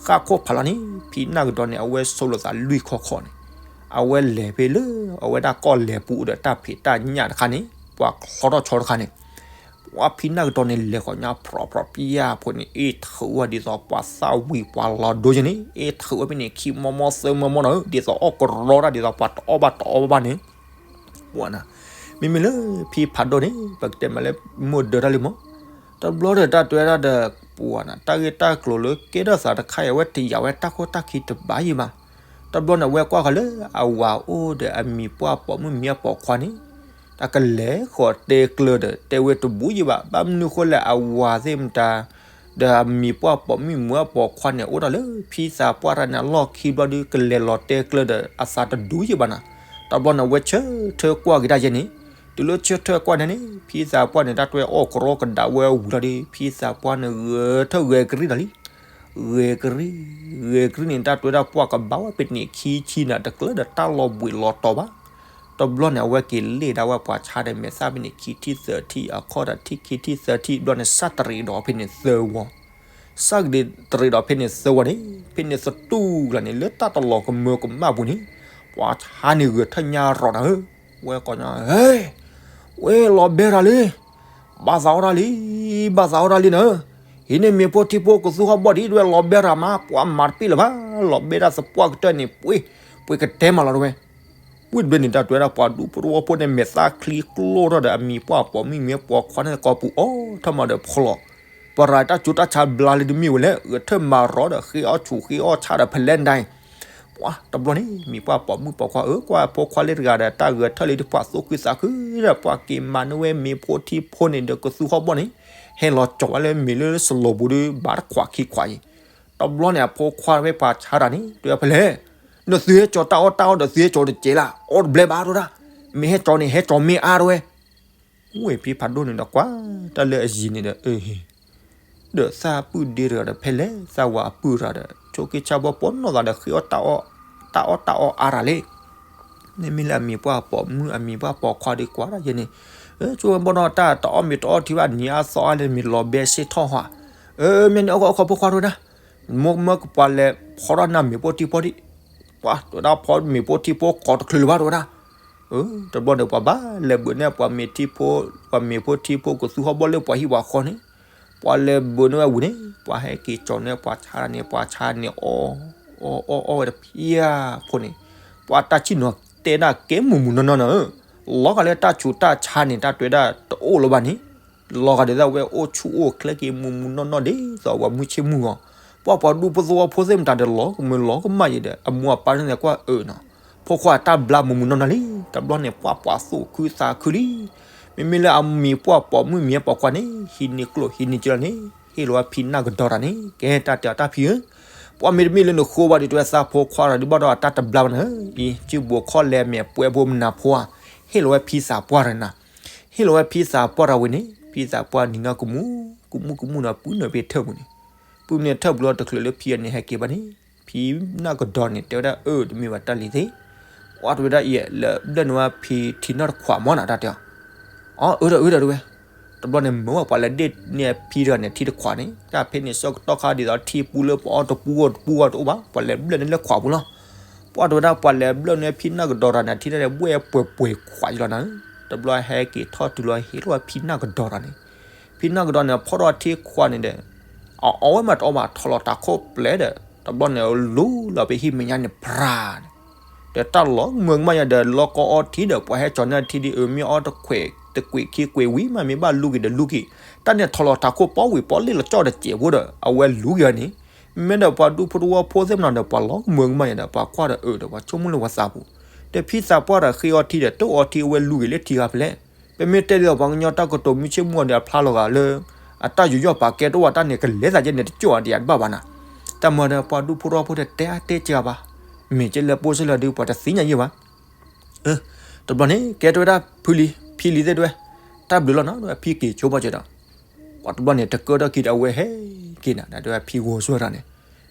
ဃၣ်ခိၣ်ဖးလီၤန့ၣ် ဖံနၢ်ကဒီးန့ၣ် အဝဲဆိလိာ်သးလွံၢ်ခီၣ်ခီၣ်န့ၣ်, အဝဲလဲၤဖဲလၢ အဝဲဒၣ်ကီၢ်လဲၤပူၤအိၣ်ဒီးတၢ်ဖံးတၢ်ညၣ်တခါန့ၣ် ပှၤချီထီၣ်ဆီတခါန့ၣ် ပှၤဖံနၢ်ကဒီးန့ၣ် လဲၤဃီၤညါဖြီဖြီပျၢ်ဖိန့ၣ် အ့ၣ်ထုးဝဲဒ်သိးပှၤသၣ်ဝံၤပှၤလီၤဒိယဲန့ၣ် အ့ၣ်ထုးဝဲဖဲန့ၣ် ခံမီမီသၢမီမီနၤဧၢ ဒ်သိးအီၣ်ကရီတၢ်ဒ်သိးပှၤတအီၣ်ဘၣ်တအီဘၣ်န့ၣ်, ပှၤနၤ, မ့မ့ၢ်လၢဖံဖးဒိၣ်န့ၣ် ပကတဲမးလၢမိၢ်ဒၢတၢ်လံမး, တဘျီဒီးတၢ်တဲဝဲဒၣ်ဒီး ပှၤနၤ တၢ်ဂ့ၢ်တၢ်ကျိၤလၢကဲထီၣ်သးတခါအံၤ အဝဲတယာ်ဝဲတၢ်ခိၣ်တၢ်ခံတဘၣ်ယံၤဘၣ်, တဘျီန့ၣ် အဝဲကွၢ်ဃီၤလၢအဝၤအိၣ်ဒီးအမံၤပှၢ်ပိာ်မုၣ်မံၤအပိာ်ခွါန့ၣ် တၢ်ကလဲၤဃီၤတဲကျၢၤဒီး တဲဝဲတဘူးယံၤဘၣ်. ဘၣ်မနုၤဃိလဲၣ် အဝၤသ့ၣ်မတၤ ဒီးအမံၤပှၢ်ပိာ်မုၣ်မုၢ်အပိာ်ခွါန့ၣ် အိၣ်ဒီးလၢ ဖံသးပှၢ်တၢ်န့ၣ် အလီၢ်ခံဘျီဒီး ကလဲၤလီၤတဲကျၢၤဒီး အသးတဒူယံၤဘၣ်နၤ. တဘျီန့ၣ် အဝဲဆၢထၢၣ်ကွၢ်က့ၤတၢ်ယဲန့ၣ်, တုၤလၢဆၢထၢၣ်ကွၢ်န့ၣ်န့ၣ် ဖံသးပှၢ်န့ၣ် တၢ်တွဲအီၣ်ကရီကဒးဝဲဝံၤလီၤဒီး ဖံသးပှၢ်န့ၣ် ဂဲၤထၢၣ်ဂဲၤကရံၣ်ဒီးလံ. ဂဲၤကရံၣ်, ဂဲၤကရံၣ်န့ၣ် တၢ်တွဲဒၣ်ပှၢ်ကဘၣ်ဝဲဖဲန့ၣ်ခံဆံနၤ တကျၢၤဒီးတၢ်လီၤဘှံးလီၤတီၤဘၣ်. တဘျီန့ၣ် အဝဲက့ၤလ့ၣ်ဒၣ်ဝဲပှၤဆါဒီးမဲာ်သၣ်ဖဲန့ၣ် ခံထံၣ်သၢထံၣ် အခီၣ်ဒီးထံၣ်ခံထံၣ်သၢထံၣ် ဘျီန့ၣ် စၢ်တရံးဒီးဖဲန့ၣ်သၢဝီ, စၢ်က့ၤတရံးဒီးဖဲန့ၣ်သၢဝီန့ၣ် ဖဲန့ၣ်သတူၢ်လီၤန့ၣ် လၢတၢ်တလီၤကမၢကမၣ်ပူၤန့ၣ် ပှၤဆါန့ၣ်ဂဲၤထၢၣ်ညါရီၤနၤဧၢ, ဝဲကိးညါ ဟဲ ဝဲလီၤဘဲတၢ်လံ, ဘၣ်သးအီၣ်တၢ်လံ, ဘၣ်သးအီၣ်တၢ်လံနၤ, ဟံးန့ၢ်မ့ၤဖိထံဖိကသူဟီၣ်ဘီၣ်ဒံး ဒွဲလီၤဘဲတၢ်မး ပှၤမၤတပ့ၣ်လၢၤဘၣ်, လီၤဘဲတၢ်သပှၢ်ကတၢၢ်န့ၣ် ပှ့ၤ, ပှ့ၤကတဲမးလီၤတဝဲ, ဝံၤတဘျီန့ၣ် တၢ်တွဲဒၣ်ပှၤဒူဖိသဝီဖိန့ၣ် မဲာ်သၣ်ချံကျိထီၣ်ဒီး အမံၤပှၢ်ပိာ်မုၣ်မ့ၢ်ပိာ်ခွါန့ၣ် ကိးပူၤအီၣ်ထီၣ်မးဒီးဖျိး ပရၤတၢ်ကၠိတၢ်ဆါဘျါလံတမ့ၢ်ဝဲလဲၣ်, ဂဲၤထၢၣ်မၤရီၤဒီး ဃ့အီၣ်ဆူၣ်ဃ့အီၣ်ဆါဒီးဖဲလဲၣ်ဒၣ်အံၤ, ပှၤတဘျီန့ၣ် မံၤပှၢ်ပိာ်မုၣ်ပိာ်ခွါဧၢ ကွၢ်ဖိခွါလၢတဂၤဒီး တၢ်ဂဲၤထၢၣ်လံတပှၢ်သူၣ်ခုသးခုဒီး ပှၤက့ၤမၤန့ၢ်ဝဲမ့ၤဖိထံဖိန့ၣ်ဒီးကသူဟီၣ်ဘီၣ်န့ၣ်, ဟဲလီၤကၠီၤဝဲလၢမ့ၤလၢစလိၤပူၤဒီး ဘၣ်တခွးခံခွးအံၤ, တဘျီန့ၣ် အဖိခွါဝဲပှၤဆါတၢ်န့ၣ် တဲဝဲဖဲလဲၣ်, နသုဟဲကၠီၤတၢ်အီၣ်တၢ်အီဒီးသုဟဲကၠီၤတစဲးလၢ် အီၣ်တဘျဲဘၣ်တဲဝဲဒၣ်, မ့ၢ်ဟဲကၠီၤန့ၣ် ဟဲကၠီၤမ့ၢ်အါတဲဝဲ ဝဲဖံဖးဒိၣ်န့ၣ်ဒီးကွၢ်တၢ်လၢအယံၤန့ၣ်ဒီး အၢ ဒီးသၣ်ပုၢ်ဒ့တဂၤဒီးဖဲလဲၣ် သၣ်ဝါအပုၢ်တဂၤဒီး ဆိးက့ဆါဘီပိာ်နီၢ်သးဒီး ဃ့အီၣ်တၢ်အီၣ်တၢ်အီၣ်တၢ်အီၣ်အါတၢ်လံ, မ့မ့ၢ်လၢအမံၤပှၢ်ပိာ်မုၣ်အမံၤပှၢ်ပိာ်ခွါဒီးကွၢ်တၢ်ယဲန့ၣ်, ဆိဘီနီၢ်တၢ်တအီၣ်မ့ၤတအီၣ်ထံဘၣ်နံၤအါသီအါလၢ မ့ၢ်လီၤဘဲစ့ၢ်ထီၣ်ဟါ, အၢ မ့ၢ်န့ၣ် အိၣ်ခိးအိၣ်ခိးဖိခွါတဲဝဲဒၣ်, မိၢ်မၢကပှၤလဲၤဖီထီၣ်နၤမ့ၤဖိထံဖိဒံး, ပှၤတဲဝဲဒၣ်ဖီမ့ၤဖိထံဖိကိးတချုးလၢၤဘၣ်တဲဝဲဒၣ် တဘျီန့ၣ်ပှၤဘၣ်လဲၤဘုးန့ၢ်ပှၤမ့ၤထံဖိ, ပှၤမ့ၤဖိထံဖိကသူဟီၣ်ဘီၣ်လၢပှၤဟံၣ်ပှၤဃီန့ၣ်, ပှၤလဲၤဘုးန့ၢ်ဝဲဝံၤန့ၣ် ပှၤဟဲက့ၤကၠီၤန့ၢ်ပှၤဆါန့ၣ် ပှၤဆါန့ၣ်အီၣ်, အီၣ်အီၣ်ဝဲတဖျၢၣ်ဖိန့ၣ်, ပှၤတၢ်ဆံၣ်နီၤတဲဒၣ်ကဲမုၢ်မုၢ်နီၢ်နီၢ်နၤဧၢ, လီၤဂာ်လၢတၢ်ဆူးတၢ်ဆါန့ၣ် တၢ်တွဲဒၣ်တအိၣ်လၢၤဘၣ်န့ၣ် လီၤဂာ်ဒ်သိးဝဲအိၣ်ဆူၣ်အိၣ်ချ့က့ၤမုၢ်မုၢ်နီၢ်နီၢ်ဒ်သိးပှၤမုၢ်ဆ့ၣ်မုၢ်ဂီၤ, ပှၤပှၤဒူဖိသဝီဖိသ့ၣ်မတၤဒီးလီၤကမၢလီၤကမၣ်ယံၤဒီး အမိၢ်အပၢ်န့ၣ်ကွၢ်အၢနီၤ, ဖိခွါတၢ်ဘျါမုၢ်မုၢ်နီၢ်နီၢ်လံ, တဘျီန့ၣ် ပှၤပှၤသူၣ်ခုသးခုလံ, မ့မ့ၢ်လၢအမံၤပှၢ်ပိာ်မုၣ်မံၤပိာ်ခွါန့ၣ် ဟံးန့ၢ်ကျိၣ်ဟံးန့ၢ်ကၠီလီၤန့ၣ် ဟ့ၣ်လီၤဝဲဖံနၢ်ကဒီးတၢ်န့ၣ် ကဲတၢ်တဲအီၤတၢ်ဖံဧၢ, ပှၤမ့တမ့ၢ်လၢနဃိဘၣ်ဒီး တဝဲသးဖိခွါဒီး ဒုးဘၣ်ဒီးအတၢ်တဘျါဘၣ်နၤဧၢ, အံၤ စုဘိးခီၣ်လဲၤမဲာ်ပှဲၤဖိမနၤဖိဧါ, ဟ့ၣ်လီၤဝဲဖံသးပှၢ်တၢ်န့ၣ်နၤ ဟ့ၣ်လီၤဝဲဖံသးပှၢ်တၢ်ဝံၤန့ၣ် ဖံသးပှၢ်နံၤနီၢ်ကမူၣ်, ကမူၣ်ကမူၣ်ဒီးပုၢ်နုာ်ဖဲထၢၣ်ပူၤန့ၣ်, ပုၢ်နုာ်ထၢၣ်ပူၤလီၤတချုးလၢဖံအန့ၣ်ဟဲက့ၤဘၣ်န့ၣ်, ဖံနၢ်ကဒီးန့ၣ် တဲဝဲဒၣ်အၢ တမ့ၢ်ဘၣ်တၢ်လံၤသ့ၣ်, ပှၤတဲဝဲဒၣ်အံၤ လၢဘျၢၣ်န့ၢ်ဝဲဖံထံနီၢ်တခွးမီၢ်နၤတၢ်တဲအီၤ, အၢ အၢ ဒီးအၢ ဒီးတဝဲ, တဘျီန့ၣ် မၢဝဲပှၤလဲၤဒ့ၣ်န့ၢ်ဖံတဂၤန့ၣ် ထံတခွးန့ၣ် တၢ်ဖဲန့ၣ် ဆၢကတီၢ်ခါဒ်သိးထံပူၤလၢပအီၣ်တပူၤဂီၢ်တပူၤဂီၢ်တအိၣ်ဘၣ် ပှၤလဲၤဘျၢၣ်န့ၢ်လၢခွးပူၤလီၤ. ပှၤတဲဝဲဒၣ်ပှၤလဲၤဘျၢၣ်န့ၢ်ဖံနၢ်ကဒီးတၢ်န့ၣ် ထံတၢ်န့ၣ် ဘှဲၣ်ပှဲၤပှဲၤခွးယလီၤနၤ, တဘျီဟဲက့ၤထီၣ်တုၤလီၤဟ့ၣ်လီၤဝဲဖံနၢ်ကဒီးတၢ်န့ၣ်, ဖံနၢ်ကဒီးန့ၣ် ဖီထီၣ်ထံခွးန့ၣ်ဒီး အအီၣ်ဝဲမးတအီၣ်ဘၣ် ထီၣ်လီၤတၢ်ခိၣ်ပျဲၢ်ဒီး တဘျီန့ၣ် လူလီၤဖဲဟံၣ်မဲာ်ညါန့ၣ် ဖြးန့ၣ်, ဒီးတၢ်လီၤမၢကမၣ်ယၤဒီး လီၤကီအီထံဒီး ပှၤဟဲကၠီၤန့ၢ်ထံဒ်အၢမ့ၢ်အီၣ်တခွဲးတကွံာ်ခံကွံာ်ဝံၤမး မ့ၢ်ဘၣ်လူက့ၤဒီးလူက့ၤ, တၢ်န့ၣ်ထီၣ်လီၤတၢ်ခိၣ်ပီဝံၤ ပီလ့ၣ်လီၤကၠီၣ်တစဲးဖိဒီး အဝဲလူက့ၤအီၤန့ၣ်, မ့မ့ၢ်ဒီးပှၤဒူဖိသဝီဖိသ့ၣ်မနီၤဒီး ပှၤလီၤမၢကမၣ်ယၤဒီး ပှၤကွၢ်ဒီးအၢဒီး ပှၤဆိကမိၣ်လၢပှၤသးပူၤ, ဒီးဖံသးပှၢ်ဒီးဃ့အီထံဒီး တအိၣ်အီထံအဝဲလူက့ၤလၢထံဂၤဖဲလဲၣ်, ပမ့ၢ်တဲဒ်သိးပှၤကညီတၢ်ကတိၤမုၢ်ဆ့ၣ်မုၢ်ဂီၤဒီး အဖျါလီၤဂာ်လၢ အတၢ်ယူးယီၣ်ပာ်ကဲတအိၣ်ဘၣ် တၢ်န့ၣ်ကလဲၤသးကဲန့ၣ် တကၠိၣ်အီၤတယၤတဘၣ်ဘၣ်နၤ, တၢ်မၤဒီးပှၤဒူဖိသဝီဖိဒီး တဲအါတဲစှၤဘၣ်, မ့ၢ်ကဲလၢပိၢ်စ့လၢဒုး ပှၤတသ့ၣ်ညါယဲၢ်ဘၣ် တဘျီန့ၣ် ကဲတဲဝဲဒၣ်ဖံလံၤ, ဖံလံၤသ့ၣ်တဲဝဲ, တၢ်ဘျုးလီၤနီၤ တဲဝဲ ဖံက့ၤဆိဘၣ်က့ၤဒီး, ပှၤတဘျီန့ၣ် တကၢထီၣ်က့ၤဒီးအဝဲဟဲက့ၤနၤ ဒီးတဲဝဲဖံဂီၤစွဲတၢ်န့ၣ်,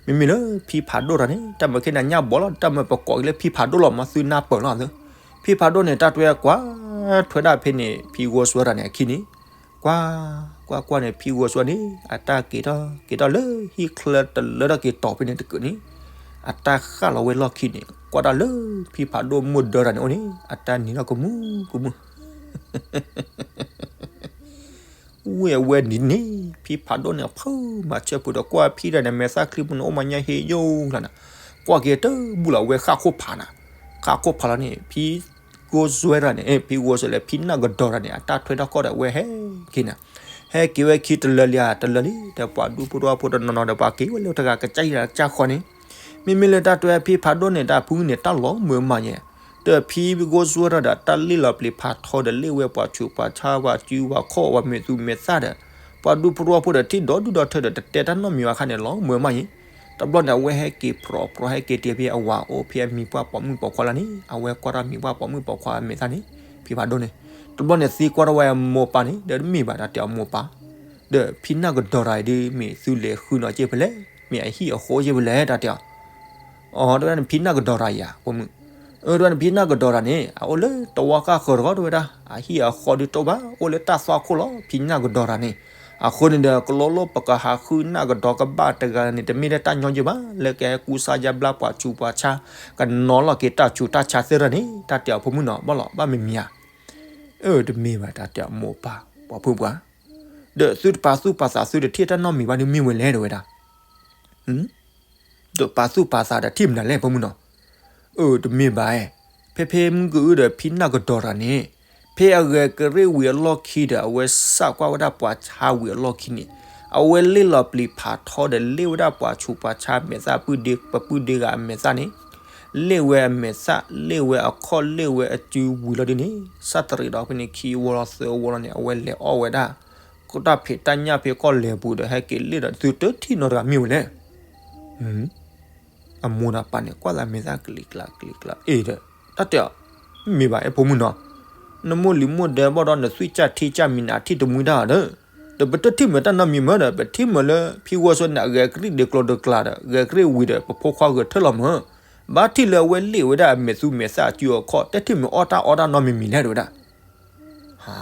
မ့မ့ၢ်လၢဖံဖးဒိၣ်တၢ်န့ၣ် တၢ်မၤခဲန့ၣ်ညၣ်ဘီလီၤ တၢ်မၤပကိးက့ၤလၢဖံဖးဒိၣ်လီၤ မၤသုနၢ်ပၢၢ်လီၤသၢ, ဖံဖးဒိၣ်န့ၣ် တၢ်တွဲကွၢ်ထွဲဒၣ်ဖဲန့ၣ် ဖံဂီၤစွဲတၢ်န့ၣ်အခံန့ၣ်, ကွၢ်, ကွၢ်ကွၢ်န့ၣ် ဖံဂီၤစွဲန့ၣ် အတၢ်က့ၤထီၣ်က့ၤထီၣ်လၢဟံၣ်ချၢတလၢထီၣ်က့ၤတီၤဖဲန့ၣ်တကုာ်န့ၣ်, အတၢ်ဃၣ်လီၤဝဲလီၢ်ခံန့ၣ် ကွၢ်တၢ်လၢဖံဖးဒိၣ်မိၢ်ဒၢတၢ်န့ၣ်အိၣ်န့ၣ် အတၢ်နံၤထီၣ်ကမူၣ်ကမူၣ် ဝဲအဝဲနံၤန့ၣ် ဖံဖးဒိၣ်န့ၣ် အဖုမၤဆၢပူၤဒီးကွၢ်ဖံတၢ်န့ၣ် မဲာ်သၣ်ချံပူၤန့ၣ် အိၣ်မးညါဟ့ယိၣ်လီၤနၤ, ကွၢ်က့ၤတဘူၣ်လီၤ အဝဲဃၣ်ခိၣ်ဖးနၤ, ဃၣ်ခိၣ်ဖးလီၤန့ၣ် ဖံဂီၤစွဲတၢ်န့ၣ် ဖံဂီၤစွဲလၢဖံနၢ်ကဒီးတၢ်န့ၣ် အတၢ်ထွဲထီၣ်ကီၢ်ဒီးအဝဲဟဲက့ၤနၤ, ဟဲက့ၤဝဲခံတလၢလံဧါ တလၢလံ ဒီးပှၤဒူဖိသဝီဖိတနီၤနီၤဒီးပှၤက့ၤဝဲလၢတဂၤကစၢ်ယွၤကစၢ်ဃီန့ၣ်, မ့မ့ၢ်လၢတၢ်တွဲဖံဖးဒိၣ်န့ၣ် တၢ်ဖုန့ၣ် တၢ်လီၤမၢမးယဲၢ်, ဒီးဖံဂိၢ်စွဲထီၣ်ဒီး တၢ်လ့ၣ်လီၤပျံၤဖးထီဒီး လ့ၣ်ဝဲပှၤဆူးပှၤဆါ ပှၤစုပှၤခီၣ် ပှၤမ့ၢ်သူမ့ၢ်သၣ်ဒီး ပှၤဒူဖိတဝီဖိဒီး ထံၣ်ဒီဒူၣ်ဒီထၢဒီး တတဲတၢ်နီတမံၤဘၣ်အခါန့ၣ် လီၤမၢ်မးအံၤ. တဘျီန့ၣ် အဝဲဟဲက့ၤဖြီဖြီ ဟဲက့ၤတ့ၢ်ဖဲအဝၤအိၣ်ဖဲအမံၤပှၢ်ပိာ်မုၣ်ပိာ်ခွါလၢန့ၣ် အဝဲကွၢ်ထီၣ်မံၤပှၢ်ပိာ်မုၣ်ပိာ်ခွါမဲာ်သၣ်န့ၣ် ဖံဖးဒိၣ်န့ၣ် တဘျီန့ၣ် သံကွၢ်ထီၣ်ဝဲအမိၢ်ပၢ်န့ၣ် ဒီးတမ့ၢ်ဘၣ် တၢ်တဲအီၤမိၢ်ပၢ်, ဒီးဖံနၢ်ကဒီးတၢ်အံၤဒုး မ့ၢ်သုလဲၤဃုနီၤက့ၢ်ဖဲလဲၣ်, မ့ၢ်အဟံၣ်အဃီက့ၢ်ဖဲလဲၣ် တၢ်တဲအီၤ. အီ တဝဲဒၣ်နဖံနၢ်ကဒီးတၢ်ယၤ ပိာ်မုၣ်, အၢ တဝဲဒၣ်နဖံနၢ်ကဒီးတၢ်န့ၣ် အအိၣ်လၢတဝီဃၣ်ဃၢၤတဂီၢ် တဝဲဒၣ် အဟံၣ်အဃီဒုးတအိၣ်ဘၣ် အိၣ်လၢတၢ်သွၣ်ခိၣ်လီၤ ဖံနၢ်ကဒီးတၢ်န့ၣ်. အဃိန့ၣ်ဒီး ကလီလိၣ်ပကဟးဃုနၢ်ကဒီးကဘၣ်တဂၤန့ၣ် တမ့ၢ်ထဲတၢ်ညီယဲၢ်ဘၣ် လၢကဟဲကူစါယါဘျါပှၤဆူးပှၤဆါ ကနီၤလီၤက့ၤတၢ်ဆူးတၢ်ဆါသ့ၣ်တဖၣ်န့ၣ် တၢ်တဲအီၤဖိမုၣ်နီၤ ဘၣ်လီၤ ဘၣ်မံၤမံၤဧါ. အၢ တမ့ၢ်ဘၣ် တၢ်တဲအီၤမိၢ်ပၢ် ပှၤဖုပှၤ ဒီးသုတပာ်သူၣ်ပာ်သး သုတထံၣ်တၢ်နီတမံၤဘၣ်ဒုးမ့ၢ်ဝဲလဲၣ် တဝဲဒၣ်. ဒီးပာ်သူၣ်ပာ်သးဒီးထံၣ်မနုၤလဲၣ် ပိာ်မုၣ်နီၤ. အၢ တမ့ၢ်ဘၣ်, ဖဲဖဲမုၢ်ကအုဒီးဖံနၢ်ကဒီးတၢ်န့ၣ် ဖဲအဂဲၤကရ့ၣ်ဝံၤအလီၢ်ခံဒီး အဝဲစးကွၢ်ဝဲဒၣ်ပှၤဆါဝံၤအလီၢ်ခံန့ၣ် အဝဲလ့ၣ်လီၤပျံၤဖးထီဒီး လ့ၣ်ဝဲဒၣ်ပှၤဆူးပှၤဆါမဲာ်သၣ် ပုၢ်ဒ့ ပပုၢ်ဒ့ဂၤအမဲာ်သၣ်န့ၣ် လ့ၣ်ဝဲအမဲာ်သၣ် လ့ၣ်ဝဲအခီၣ် လ့ၣ်ဝဲအစုဝံၤလီၤဒ်န့ၣ် စးတရံးဒီးဖဲန့ၣ် ခံဝီလီၤသၢဝီလီၤန့ၣ် အဝဲလဲၤအီၣ်ဝဲဒၣ် တၢ်ဖံးတၢ်ညၣ်ဖဲကီၢ်လဲၤပူၤဒီး ဟဲက့ၤလ့ၣ်ဒီးသုတထံၣ်နီတဂၤမ့ၢ်ဝဲလဲၣ်. အမိၢ်ဒီးပၢ်န့ၣ် ကွၢ်သးမဲာ်သၣ်ကလံၤကျါကလံၤကျါ အ့ဒီး တၢ်တဲအီၤ မ့ၢ်ဘၣ်အဲၣ်ဖိမုၣ်နီၤ, နမိၢ်လံၤမိၢ်ဒဲဘၣ်ဒီး နသွံၣ်ကၢ်ထံကၢ်မံၤန့ၣ် အထံၣ်တမှံတၢ်ဒီး ဒီးပတထံၣ်မ့ၢ်တၢ်နီတမံၤမ့ၢ်ဒီး ပထံၣ်မ့ၢ်လၢ ဖံဂီၢ်စွဲန့ၣ် အဂဲၤကရ့ၣ်ဒ့ကျီၤဒ့ကျါဒီး ဂဲၤကရ့ၣ်ဝံၤဒီး ပဖိခွါဂဲၤထၢၣ်လီၤမ့ၢ်, ဘၣ်ထံၣ်လၢအဝဲလ့ၣ်ဝဲဒၣ်အမဲာ်သူမဲာ်သၣ်အစုအခီၣ် တထံၣ်မ့ၢ်အီၣ်တၢ်အီတၢ်နီတမံၤမံၤလဲၣ် တဝဲဒၣ်. ဟါ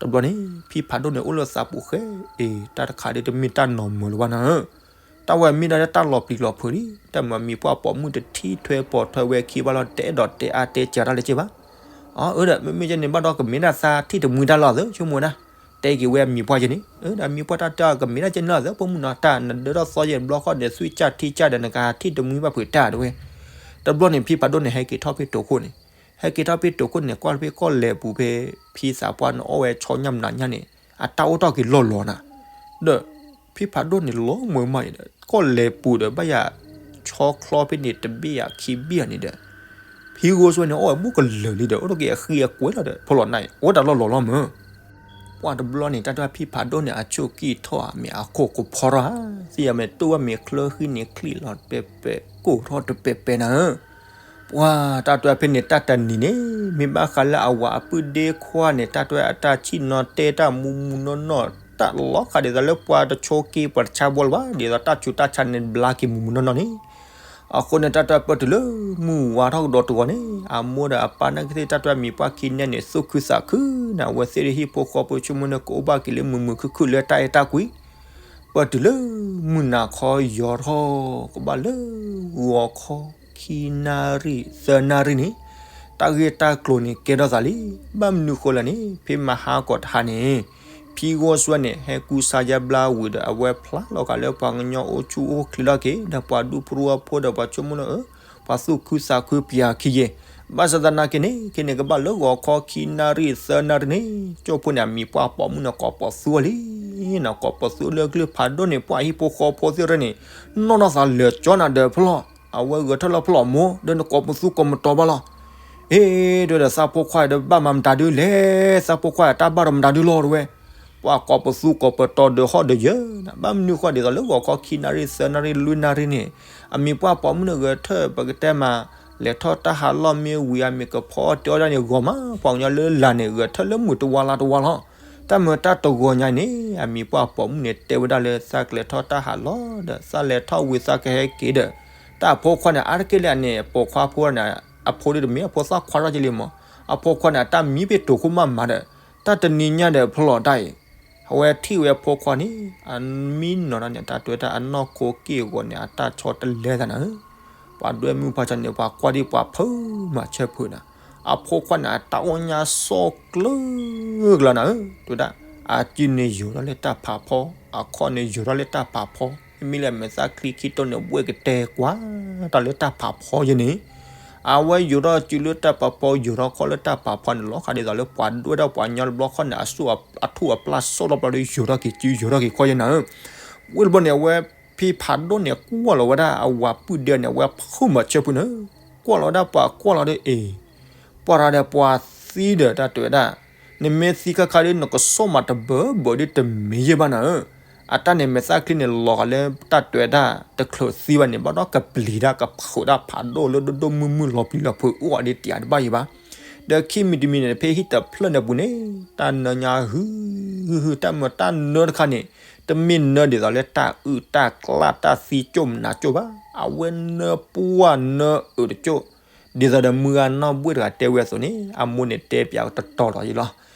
တဘျီန့ၣ် ဖံဖးဒိၣ်န့ၣ်အိၣ်လၢသးပူၤဃဲ အ့ တၢ်တခါဒ်တမ့ၢ်တၢ်နီၤမုာ်လၢၤဘၣ်နၤဧၢ, တၢ်ဝဲမ့ၢ်ဒၣ်လၢတၢ်လီၤပျံၤလီၤဖုးလံ, တၢ်မၤမံၤပှၢ်ပိာ်မုၣ်တထံၣ်ထွဲပိာ်ထွဲဝဲခံဘၣ်လီၤ တအဲၣ်ဒိးတဲအါတဲစှၤတၢ်လၢက့ဘၣ်. အၢ ဒီးမ့မ့ၢ်ကဲန့ၣ်ဘၣ်ဒီး ကမ့ၢ်ဒၣ်သးထံၣ်တမှံတၢ်လီၤသၢ ဆိကမိၣ်ဝဲဒၣ်, တဲက့ၤဝဲအမံၤပှၢ်ကဲန့ၣ်, အၢ ဒီးအမံၤပှၢ်တၢ်တဲအီၤ ကမ့ၢ်ဒၣ်ကဲန့ၣ်လီၤသၢ ပိာ်မုၣ်နီၤ တၢ်နဒၢထီၣ်သီယဲၢ်ဘျီဃီဒီး သွံၣ်ကၢ်ထံကၢ်ဒီး နကဟးထံၣ်တမှံဘၣ်ဖုးတၢ်တဝဲ. တဘျီန့ၣ် ဖံဖးဒိၣ်န့ၣ် ဟဲက့ၤထီၣ်ဖဲတိာ်ခိၣ်န့ၣ်, ဟဲက့ၤထီၣ်ဖဲတိာ်ခိၣ်န့ၣ် ကွၢ်ဖဲကီၢ်လဲၤပူၤဖဲ ဖံသးပှၢ်န့ၣ်အီၣ်ဝဲဆီညၣ်မနၤညါန့ၣ် အတၢ်အိၣ်ထီၣ်က့ၤလီၢ်လီၤနၤ, ဒီး ဖံဖးဒိၣ်န့ၣ်လီၤမုာ်မးအံၤဒီး ကီၢ်လဲၤပူၤဒီး ဘၣ်ယၤဆီချီဖဲန့ၣ် တဘ့ၣ်ယၤခံဘ့ၣ်ယၤန့ၣ်ဒီး ဖံဂိၢ်စွဲန့ၣ် အီၣ်ဝဲဘူးကလၢာ်လံဒီး အိၣ်ထီၣ်က့ၤအဃံအကွဲးလီၤဒီး ဖီလီၤနၤအံၤ အိၣ်တၢ်လီၢ်လီၤလီၤမုာ်. ပှၢ်တဘျီန့ၣ် တၢ်တၢ်ဖံဖးဒိၣ်န့ၣ် အဆိၣ်ကံၢ်ထီၣ်ဧါ မ့ၢ်အခိၣ်ကဖီထီၣ်ဧါ, သ့ၣ်ညါမ့ၢ်တိၢ်ဘၣ်မ့ၢ်ချၢဃံန့ၣ် ချံးလီၤတပဲပဲ ကိၢ်ထီၣ်တပဲပဲနၤဧၢ. ပှၢ်တၢ်တၢ်ဖဲန့ၣ် တၢ်တနံၤန့ၣ် မ့ၢ်ဘၣ်ဃးလၢအဝၤအပုၢ်ဒ့ခွါန့ၣ် တၢ်တၢ်အတၢ်ဆံၣ်နီၤတဲတၢ်မူးမူးနီၢ်နီၢ် တၢ်လီၤဃာ်ဒ်သိးလၢပှၤတဆိးက့ပှၤတဆါဘီလၢၤဘၣ် ဒ်သိးတၢ်ဆူးတၢ်ဆါန့ၣ် ဘျါက့ၤမူးမူးနီၢ်နီၢ်န့ၣ် အဃိန့ၣ် တၢ်တၢ်ပၢၢ်တုၤလၢမုၢ်ဝါထီၣ်ကဒီးတဂီၤန့ၣ် အမိၢ်ဒီးအပၢ်နာ်က့သ့ၣ် တၢ်တၢ်မံၤပှၢ်ခံနဲၣ်န့ၣ် သူၣ်ခုသးခုနၤ အဝဲသ့ၣ်ဟံၣ်ဖိဃီဖိဆိကမိၣ်န့ၣ် ကအိၣ်ဘၣ်က့ၤလၢမုာ်မုာ်ခုၣ်ခုၣ်လၢတၢ်အဲၣ်တၢ်ကွံ ပၢၢ်တုၤလၢမုၢ်နၤခီယီၤထီၣ် ကဘၣ်လၢဂီၤခီခံနၣ်ရံၣ်သၢနၣ်ရံၣ်န့ၣ် တၢ်ဂ့ၢ်တၢ်ကျိၤန့ၣ်ကဲထီၣ်သးလံ. ဘၣ်မနုၤဃိလဲၣ်န့ၣ် ဖဲမဟါကီးတဟါန့ၣ် ဖံဂီၢ်စွဲန့ၣ် ဟဲကူစါယါဘျါဝံၤဒီး အဝဲဖျါလီၤဃာ်လၢပှၤကညီအိၣ်ဆူၣ်အိၣ်ချ့လီၤက့ၤ ဒီးပှၤဒူဖိတဝီဖိဒီးပှၤဆိကမိၣ်န့ၣ် ပှၤသူၣ်ခုသးခုပၠးခံယဲၢ် ဘၣ်ဆၣ်သနာ်က့န့ၣ် ခဲန့ၣ်ကဘၣ်လၢဂီၤခီခံနၣ်ရံၣ်သၢနၣ်ရံၣ်န့ၣ် ကၠိဖိန့ၣ် အမံၤပှၢ်ပိာ်မုၣ်န့ၣ် ကိးပသူအီၤလံ နကိးပသူလၢကလုၢ်ဖးဒိၣ်န့ၣ် ပှၢ်ဟံၣ်ဖိဃီဖိသ့ၣ်ရၢန့ၣ် နီၢ်နီၢ်သးလၢာ်ကၠီနၤဒီးဖျီၣ် အဝဲဂဲၤထၢၣ်လၢဖျီၣ်မိၢ် ဒီးနကိးပသူကိးမတီၤဘၣ်လီၤ. အ့ တဲဒီးသးဖိခွါဒီးဘၣ်မၤမတၤဒုလဲၣ် သးဖိခွါတၢ်ဘၣ်ဒီးမတၤဒုလီၤတဝဲ ပှၤကိးပသူကိးပတီၤဒီးဟီၣ်ဒီးယၢၤ ဘၣ်မနုၤဃိဒ်သိးလၢဂီၤခီခံနၣ်ရံၣ်သၢနၣ်ရံၣ်လွံၢ်နၣ်ရံၣ်န့ၣ် အမံၤပှၢ်ပိာ်မုၣ်န့ၣ်ဂဲၤထၢၣ်ပကတဲမး လဲၤထီၣ်တၢ်ဟးလီၢ်မ့ၢ်ဝံၤ အမံၤကဖီအီၣ်တဲအီၣ်ဒၣ်န့ၣ်ဂီၤမး ပှၤကညီလၢလာ်န့ၣ် ဂဲၤထၢၣ်လၢမုၢ်တဝါလါတဝါလီၤ. တၢ်မၤတၢ်တဂီၤညါန့ၣ် အမံၤပှၢ်ပိာ်မုၣ်န့ၣ် တဲဝဲဒၣ်လၢသးကလဲၤထီၣ်တၢ်ဟးလီၢ်ဒီး သးလဲၤထီၣ်ဝံၤသးကဟဲက့ၤဒီး တၢ်အဖိခွါန့ၣ် အါတက့ၢ်လၢအန့ၣ် ပိာ်ခွါဖိန့ၣ် အဖိဒ်တမ့ၢ်အဖိသၣ်ခွါထီၣ်က့ၤလံမး အဖိခွါန့ၣ် အတၢ်မံဘ့ၣ်တိာ်ခိၣ်မးမးဒီး တၢ်တနံၤညါဒီးဖျီၣ်တၢ်အံၤ အဝဲထံၣ်ဝဲအဖိခွါန့ၣ် အမံနီၤတၢ်န့ၣ် တၢ်တဲတၢ်အနီၢ်ခိက့ၢ်အဂီၤန့ၣ် အတၢ်ဆီတလဲသးနၤဧၢ ပှၤဒွဲမုၣ်ဖါဆါန့ၣ် ပှၤကွၢ်ဒ်ပှၤဖုးမၤဆၢဖုးနၤ အဖိခွါန့ၣ် အတၢ်အိၣ်ညါစီၣ်ကျၢကျၢနၤဧၢ တဲဝဲဒၣ် အစုန့ၣ်ယိာ်ထီၣ်လၢတၢ်ဖးဖီ အခီၣ်န့ၣ်ယိာ်ထီၣ်လၢတၢ်ဖးဖီ မ့မ့ၢ်လၢအမဲာ်သၣ်ချံခံတိၢ်န့ၣ် ဘှဲၣ်ကတဲကွၢ်တၢ်လၢတၢ်ဖးဖီယဲန့ၣ် အဝဲယိာ်ထီၣ်စုလၢတၢ်ဖးဖီ ယိာ်ထီၣ်ခီၣ်လၢတၢ်ဖးဖီန့ၣ် လီၤဃာ်ဒ်သိးလၢပှၤဒွဲဒၣ်ပှၤကညီတဘျီဃီန့ၣ် အစိၣ်အထူၣ်အပျၢ်စိၣ်ထီၣ်ပျီဒီးယိာ်ထီၣ်က့ၤစုယိာ်ထီၣ်က့ၤခီၣ်ယဲနၤဧၢ ဝံၤတဘျီန့ၣ် အဝဲဖံဖးဒိၣ်န့ၣ် ကွၢ်လီၤဝဲဒၣ်အဝၤပုၢ်ဒ့န့ၣ် အဝဲဖုးမၤဆၢဖုးနၤဧၢ ကွၢ်လီၤဝဲဒၣ်ပှၤကွၢ်လီၤဒီးအ့ ပှၤရၤဒီးပှၤသံဒီးတၢ်တဲဝဲဒၣ်, နမ့ၢ်သံခါခါဒီး နကစိၣ်မးတဘၢဘၢဒီးတမ့ၢ်ယဲၢ်ဘၣ်နၤဧၢ, အတၢ်န့ၣ်မဲာ်သၣ်ချံန့ၣ် လီၤဂာ်လၢတၢ်တဲဝဲဒၣ်တချုးသံဘၣ်န့ၣ် ဘၣ်ဒီးကပျံၤတၢ်ကဖုးတၢ်ဖးဒိၣ်လၢဒိၣ်ဒိၣ်မုၢ်မုၢ်လီၤပျံၤလီၤဖုးအိၣ်အီၤဒ်တံာ်အတဘၣ်ယံၤဘၣ်. ဒီးခံမံၤတမံၤန့ၣ် ဖဲဟံၣ်တဖျၢၣ်န့ၣ်ပူၤန့ၣ် တၢ်နၢညါဟုဟုဟု တၢ်မၢတၢ်နၢတခါန့ၣ် တမ့ၢ်နၢဒ်သိးလၢတၢ်အုၣ်တၢ်ကျၣ်တၢ်သံကၠိၣ်မနၤကၠိၣ်ဘၣ်, အဝဲနၢပှၢ်နၢအုးတကၠိၣ်, ဒ်သိးဒီးမုၢ်ဂၤနီၢ်ဘှ့ၣ်တဂၤတဲဝဲအသိးန့ၣ် အမိၢ်န့ၣ်တဲပၠးတတီၤလီၤယံၤလီၤ.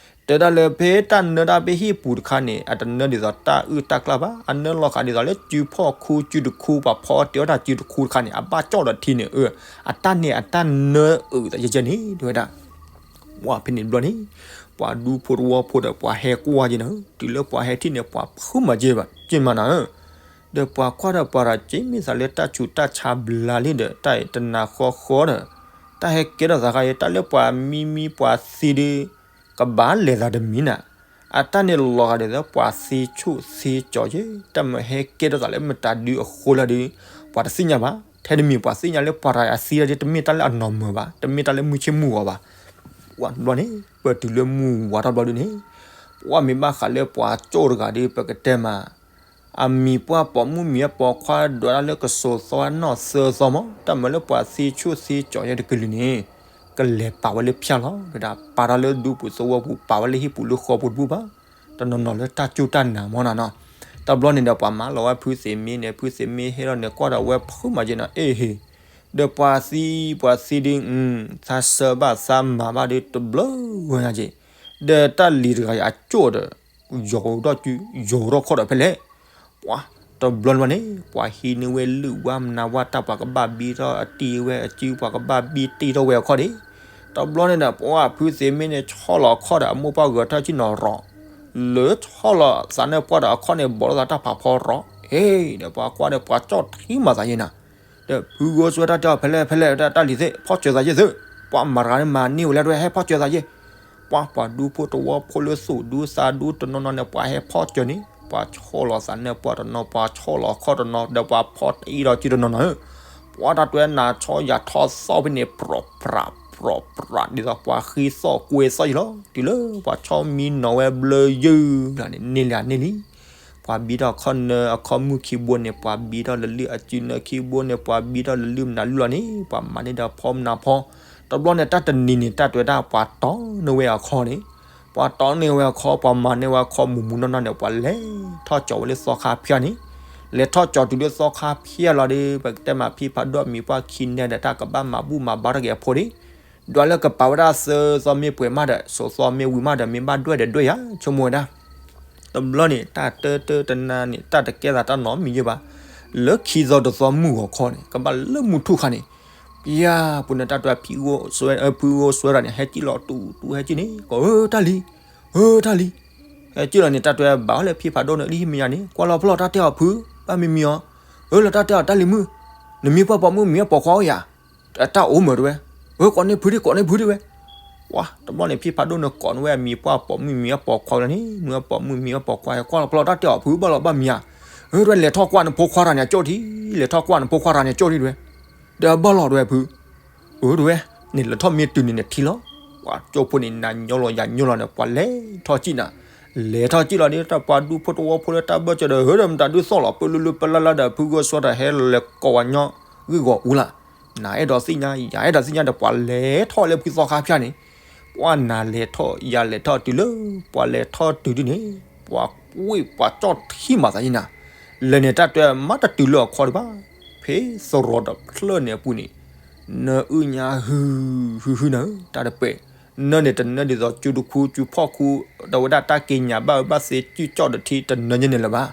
တဲဒၣ်လၢဖဲတၢ်နၢတၢ်ဖဲဟံၣ်ပူၤတခါန့ၣ် အတနၢဒ်သိးတၢ်အုၣ်တၢ်ကျၣ်ဘၣ်, အနၢလီၤဃာ်ဒ်သိးလၢစုဖီၣ်ခူစုတခူ ပှၤဖီတဲဝဲဒၣ်စုတခူတခါန့ၣ် အဘၣ်ကၠီၣ်ဒီးထံန့ၣ် အတၢ်န့ၣ်အတၢ်နၢအုးသးယဲၢ်ကဲန့ၣ် တဲဝဲဒၣ် ဝဲဖဲန့ၣ်တဘျီန့ၣ် ပှၤဒူဖိတဝီဖိဒီးပှၤဟဲကွၢ်က့ၤနၤ, တုၤလၢပှၤဟဲထံၣ်န့ၣ် ပှၤဖုးမၤက့ၤဘၣ်က့ၤမးနၤဧၢ, ဒီးပှၤကွၢ်ဒီးပှၤရၤက့ၤ မ့ၢ်သးလၢတၢ်ဆူးတၢ်ဆါဘျါလံဒီး တၢ်အံၤတနၤဃီဃီဒီး တၢ်ဟဲကဲထီၣ်သးခါအံၤ တၢ်လၢပှၤမံမံပှၤသံဒီး ကဘၣ်လဲၤသးတမံၤနၤ, အတၢ်န့ၣ်လီၤဂာ်ဒ်သိးပှၤသံဆူၣ်သံကၠီၤက့ၤ တၢ်မၢဟဲကဲထီၣ်သးလၢမတၤဒုအဃိလၢဒီး ပှၤတသ့ၣ်ညါဘၣ်, ထဲတမံၤပှၤသ့ၣ်ညါလၢပှၤရၤအသံဒီး တမ့ၢ်တၢ်လၢအနီၢ်မၢၤဘၣ်, တမ့ၢ်တၢ်လၢမုၢ်ဆ့ၣ်မုၢ်ဂီၤဘၣ်. ပှၤတဘျီန့ၣ် ပတုၤလၢမုၢ်ဝါထီၣ်ဘျီဒုန့ၣ် ပှၤမ့ၢ်ဘၣ်ဃးလၢပှၤကၠိၣ်တဂၤဒီး ပကတဲမး အမံၤပှၢ်ပိာ်မုၣ်မံၤအပိာ်ခွါဒွးတၢ်လၢကစိၤသီအနီၢ်သၢသီမး တၢ်မၢလၢပှၤသံဆူၣ်သံကၠီၤယဲၢ်တကလုာ်န့ၣ် ကလဲၤပာ်ဝဲလၢဖၠၣ်လီၤ, ဝဲဒၣ်ပာ်တၢ်လၢဒူပူၤသဝီပူၤ ပာ်ဝဲလၢဟံၣ်ပူၤလၢဃီပူၤတဘူၣ်ဘၣ်, တနီၤနီၤလၢတၢ်စူၢ်တၢ်နာ်မးနၤနီၤ. တဘျီန့ၣ်ဒီးပှၤမၤလီၤဝဲဖုသ့ၣ်မ့ၢ်န့ၣ် ဖုသ့ၣ်မ့ၢ်ဟဲလီၤန့ၣ် ကွၢ်ဒီးဝဲဖုမၤက့ၤနၤ အ့ၣ်ဟ့ၣ်, ဒီးပှၤသံ ပှၤသံဒုး သးစၢၤဘၣ်သးမၤဘၣ်ဒုးတဘျီဝဲညါက့ၤ, ဒီးတၢ်လံၤတဂၤအံၤအကၠိၣ်ဒီး ယီၤဒီးစု ယီၤထီၣ်ခီၣ်ဒီးဖဲလဲၣ်. ပှၤတဘျီန့ၣ် ပှၤဟံးန့ၢ်ဝဲလုၢ်ဝါမနၤဝါတၢ် ပှၤကဘၣ်ဘံထီၣ်အတံၢ်ဝဲအစု ပှၤကဘၣ်ဘံတံၢ်ထီၣ်ဝဲအခီၣ်ဒံး, တဘျီန့ၣ်ဒီး ပှၤဖုသ့ၣ်မ့ၢ်န့ၣ် ဆီၣ်လီၤအခီၣ်ဒီးအမိၢ်ပှၢ်ဂဲၤထၢၣ်ဆ့ၣ်နီၤရီၤ, လၢဆီၣ်လီၤသးနၢပှၢ်ဒီးအခီၣ်န့ၣ် ဘီၣ်ထီၣ်သးတၢ်ဖးဖီရီၤ, ဟ့ၣ် ဒီးပှၤကွၢ်ဒီးပှၤကၠီၣ်ထံမၤသးယဲၢ်နၤ ဒီးဖုဂီၢ်စွဲတၢ်တဲအီၤဖဲလဲၣ်ဖဲလဲၣ် တၢ်လံၤသ့ၣ် ဖီၣ်စၢၤသးယဲၢ်သု, ပှၤမၤတဂၤန့ၣ်မၤန့ၢ်ဝဲလၢဒွဲၣ် ဟဲဖီၣ်စၢၤသးယဲၢ်, ပှၤပှၤဒူဖိတဝီဖိလၢသူၣ်ဒူသးဒူတနီၤနီၤန့ၣ် ပှၤဟဲဖီၣ်စၢၤန့ၣ် ပှၤဆီၣ်လီၤသးနၢပှၢ်တနီၤ ပှၤဆီၣ်လီၤခီၣ်တနီၤ ဒီးပှၤဖီၣ်တအံၣ်ဒီးစုတနီၤနီၤဧၢ, ပှၤတၢ်တွဲနၤဆီယၤထီၣ်သီၣ်ဖဲန့ၣ် ပြီၣ်ပြးပြီၣ်ပြး ဒ်သိးပှၤဃံသီၣ်ကွဲသီၣ်ယံၤလီၤ, တုၤလၢပှၤဆီမံနီၤဝဲဘျၢယုၢ်လီၤန့ၣ် န့ၢ်လံန့ၢ်လံ ပှၤဘံထီၣ်ခီၣ်နၢအခီၣ်မုၢ်ခံဘိန့ၣ် ပှၤဘံထီၣ်လၢလုၢ်အစုနၢခံဘိန့ၣ် ပှၤဘံထီၣ်လၢလုၢ်မနုၤလုၢ်လီၤန့ၣ် ပှၤမၤန့ၢ်ဒီးဖီမနၤဖီ, တဘျီန့ၣ် တၢ်တနံၤန့ၣ် တၢ်တဲဝဲဒၣ် ပှၤတီန့ၢ်ဝဲအခီၣ်န့ၣ်, ပှၤတီန့ၢ်ဝဲအခီၣ် ပှၤမၤန့ၢ်ဝဲအခီၣ်မူးမူးနီၢ်နီၢ်န့ၣ် ပှၤလဲၤထီၣ်ကၠီၤဝဲလၢသီခါဖၠၣ်န့ၣ်, လဲၤထီၣ်ကၠီၤတုၤလၢသီခါဖၠၣ်လီၤဒီး ပကတဲမးဖံဖးဒိၣ်အမံၤပှၢ်ခံနဲဒီး တၢ်ကဘၣ်မၤဘူၣ်မၤဘါထီၣ်က့ၤအဖိဒံး ဒွးလၢကပာ်ဝဲဒၣ်သၢသီမ့ၢ်ပှဲၤမးဒီး စိၤသီမ့ၢ်ဝံၤမးဒီး မ့ၢ်ဘၣ်ဒွဲၣ်ဒီးဒွဲၣ်ယၤ ဆိကမိၣ်ဝဲဒၣ်, တဘျီန့ၣ် တၢ်တၢတၢတနၤန့ၣ် တၢ်တကဲသးတၢ်နီတမံၤယဲၢ်ဘၣ်, လၢခံသီတသီမုၢ်ဂီၤခီန့ၣ် ကဘၣ်လၢမုၢ်ထူၣ်ခါန့ၣ်, ပယါပူၤန့ၣ် တၢ်တဲဖုဂီၢ်စွဲတၢ်န့ၣ် ဟဲကံၣ်လီၤတူတူဟဲကံၣ်န့ၣ် ကိးဧၢတၢ်လံၤ, ဧၢတၢ်လံၤ, ဟဲကံၣ်လီၤန့ၣ် တၢ်တဲဘၣ်အီၤလၢဖံဖးဒိၣ်န့ၣ် လံမယါန့ၣ် ကွၢ်လီၤဖျီၣ်တၢ်တဲအီၤဖု ဘၣ်မံမံအီၤ, ဧၢလီၤတၢ်တဲအီၤတၢ်လံၤမုၣ်, နမ့ၢ်ပှၢ်ပိာ်မုၣ်မံၤအပိာ်ခွါအိၣ်ယၤ တၢ်အိၣ်မးတဲဝဲ, ဧၢ ကိးန့ၢ်ဖုဒံး ကိးန့ၢ်ဖုဒံးဝဲ, ပှၤတဘျီန့ၣ် ဖံဖးဒိၣ်န့ၣ်ကိးန့ၢ်ဝဲအမံၤပှၢ်ပိာ်မုၣ်မံၤအပိာ်ခွါလီၤန့ၣ် မုၣ်အပိာ်မုၣ်မံၤအပိာ်ခွါ ကွၢ်လီၤဖျီၣ်တၢ်တဲအီၤဖု ဘၣ်လီၤဘၣ်မံၤဧါ, ဧၢ တဲဝဲ လဲၤထီၣ်ကွၢ်နဖိခွါတဂၤန့ၣ်အကၠိၣ်ထံ, လဲၤထီၣ်ကွၢ်နဖိခွါတဂၤန့ၣ်အကၠိၣ်ထံတဲဝဲ, ဒီးဘၣ်လီၤတဲဝဲဖု အၢ တဲဝဲ, န့ၣ်လဲၤထီၣ်မ့ၢ်တုၤန့ၣ်န့ၣ်ထံလီၤ, ပှၤကၠိၣ်ဖိန့ၣ် နၤညီလီၤယၤညီလီၤန့ၣ် ပှၤလဲၤထီၣ်ကံၣ်နၤ, လဲၤထီၣ်ကံၣ်လီၤဒီး တၢ်ပှၤဒူဖိတဝီဖိလၢတၢ်ဘၢၣ်စၢၤဒီး ဟၢဒီးမတၤဒုးသီၣ်လီၤ ပၢလၢလၢပလၢလၢဒီး ဖုဂီၢ်စွဲတၢ်ဟဲလီၤလဲၤကိးဝဲညီ ဂ့ၢ်ဂီၤအူလၢ်, နၤအဲၣ်ဒိးသ့ၣ်ညါ ယၤအဲၣ်ဒိးသ့ၣ်ညါဒီး ပှၤလဲၤထီၣ်လၢဖုသီခါဖၠၣ်န့ၣ်, ပှၤနၤလဲၤထီၣ် ယၤလဲၤထီၣ်တုၤလၢ ပှၤလဲၤထီၣ်တုၤဒ်န့ၣ်, ပှၤကွ့ၢ်ပှၤကၠီၣ်ထံမၤသးယံၤနၤ, လဲၤန့ၣ်တၢ်တဲမးတတုၤလၢအခီဒံးဘၣ်, ဖဲသရိာ်တဖျၢၣ်န့ၣ်အပူၤန့ၣ်, နၢအုၣ်ညါဟု ဟုဟုနၤဧၢ တၢ်တပဲာ်, နၢန့ၣ်တနၢဒ်သိး စုတခူ စုဖီၣ်ခူ ဒီးဝဲဒၣ်တၢ်က့ၤညါဘၣ်အၢဘၣ်သီစုကၠီၣ်ဒီးထံတနၢယဲၢ်န့ၣ်လၢၤဘၣ်,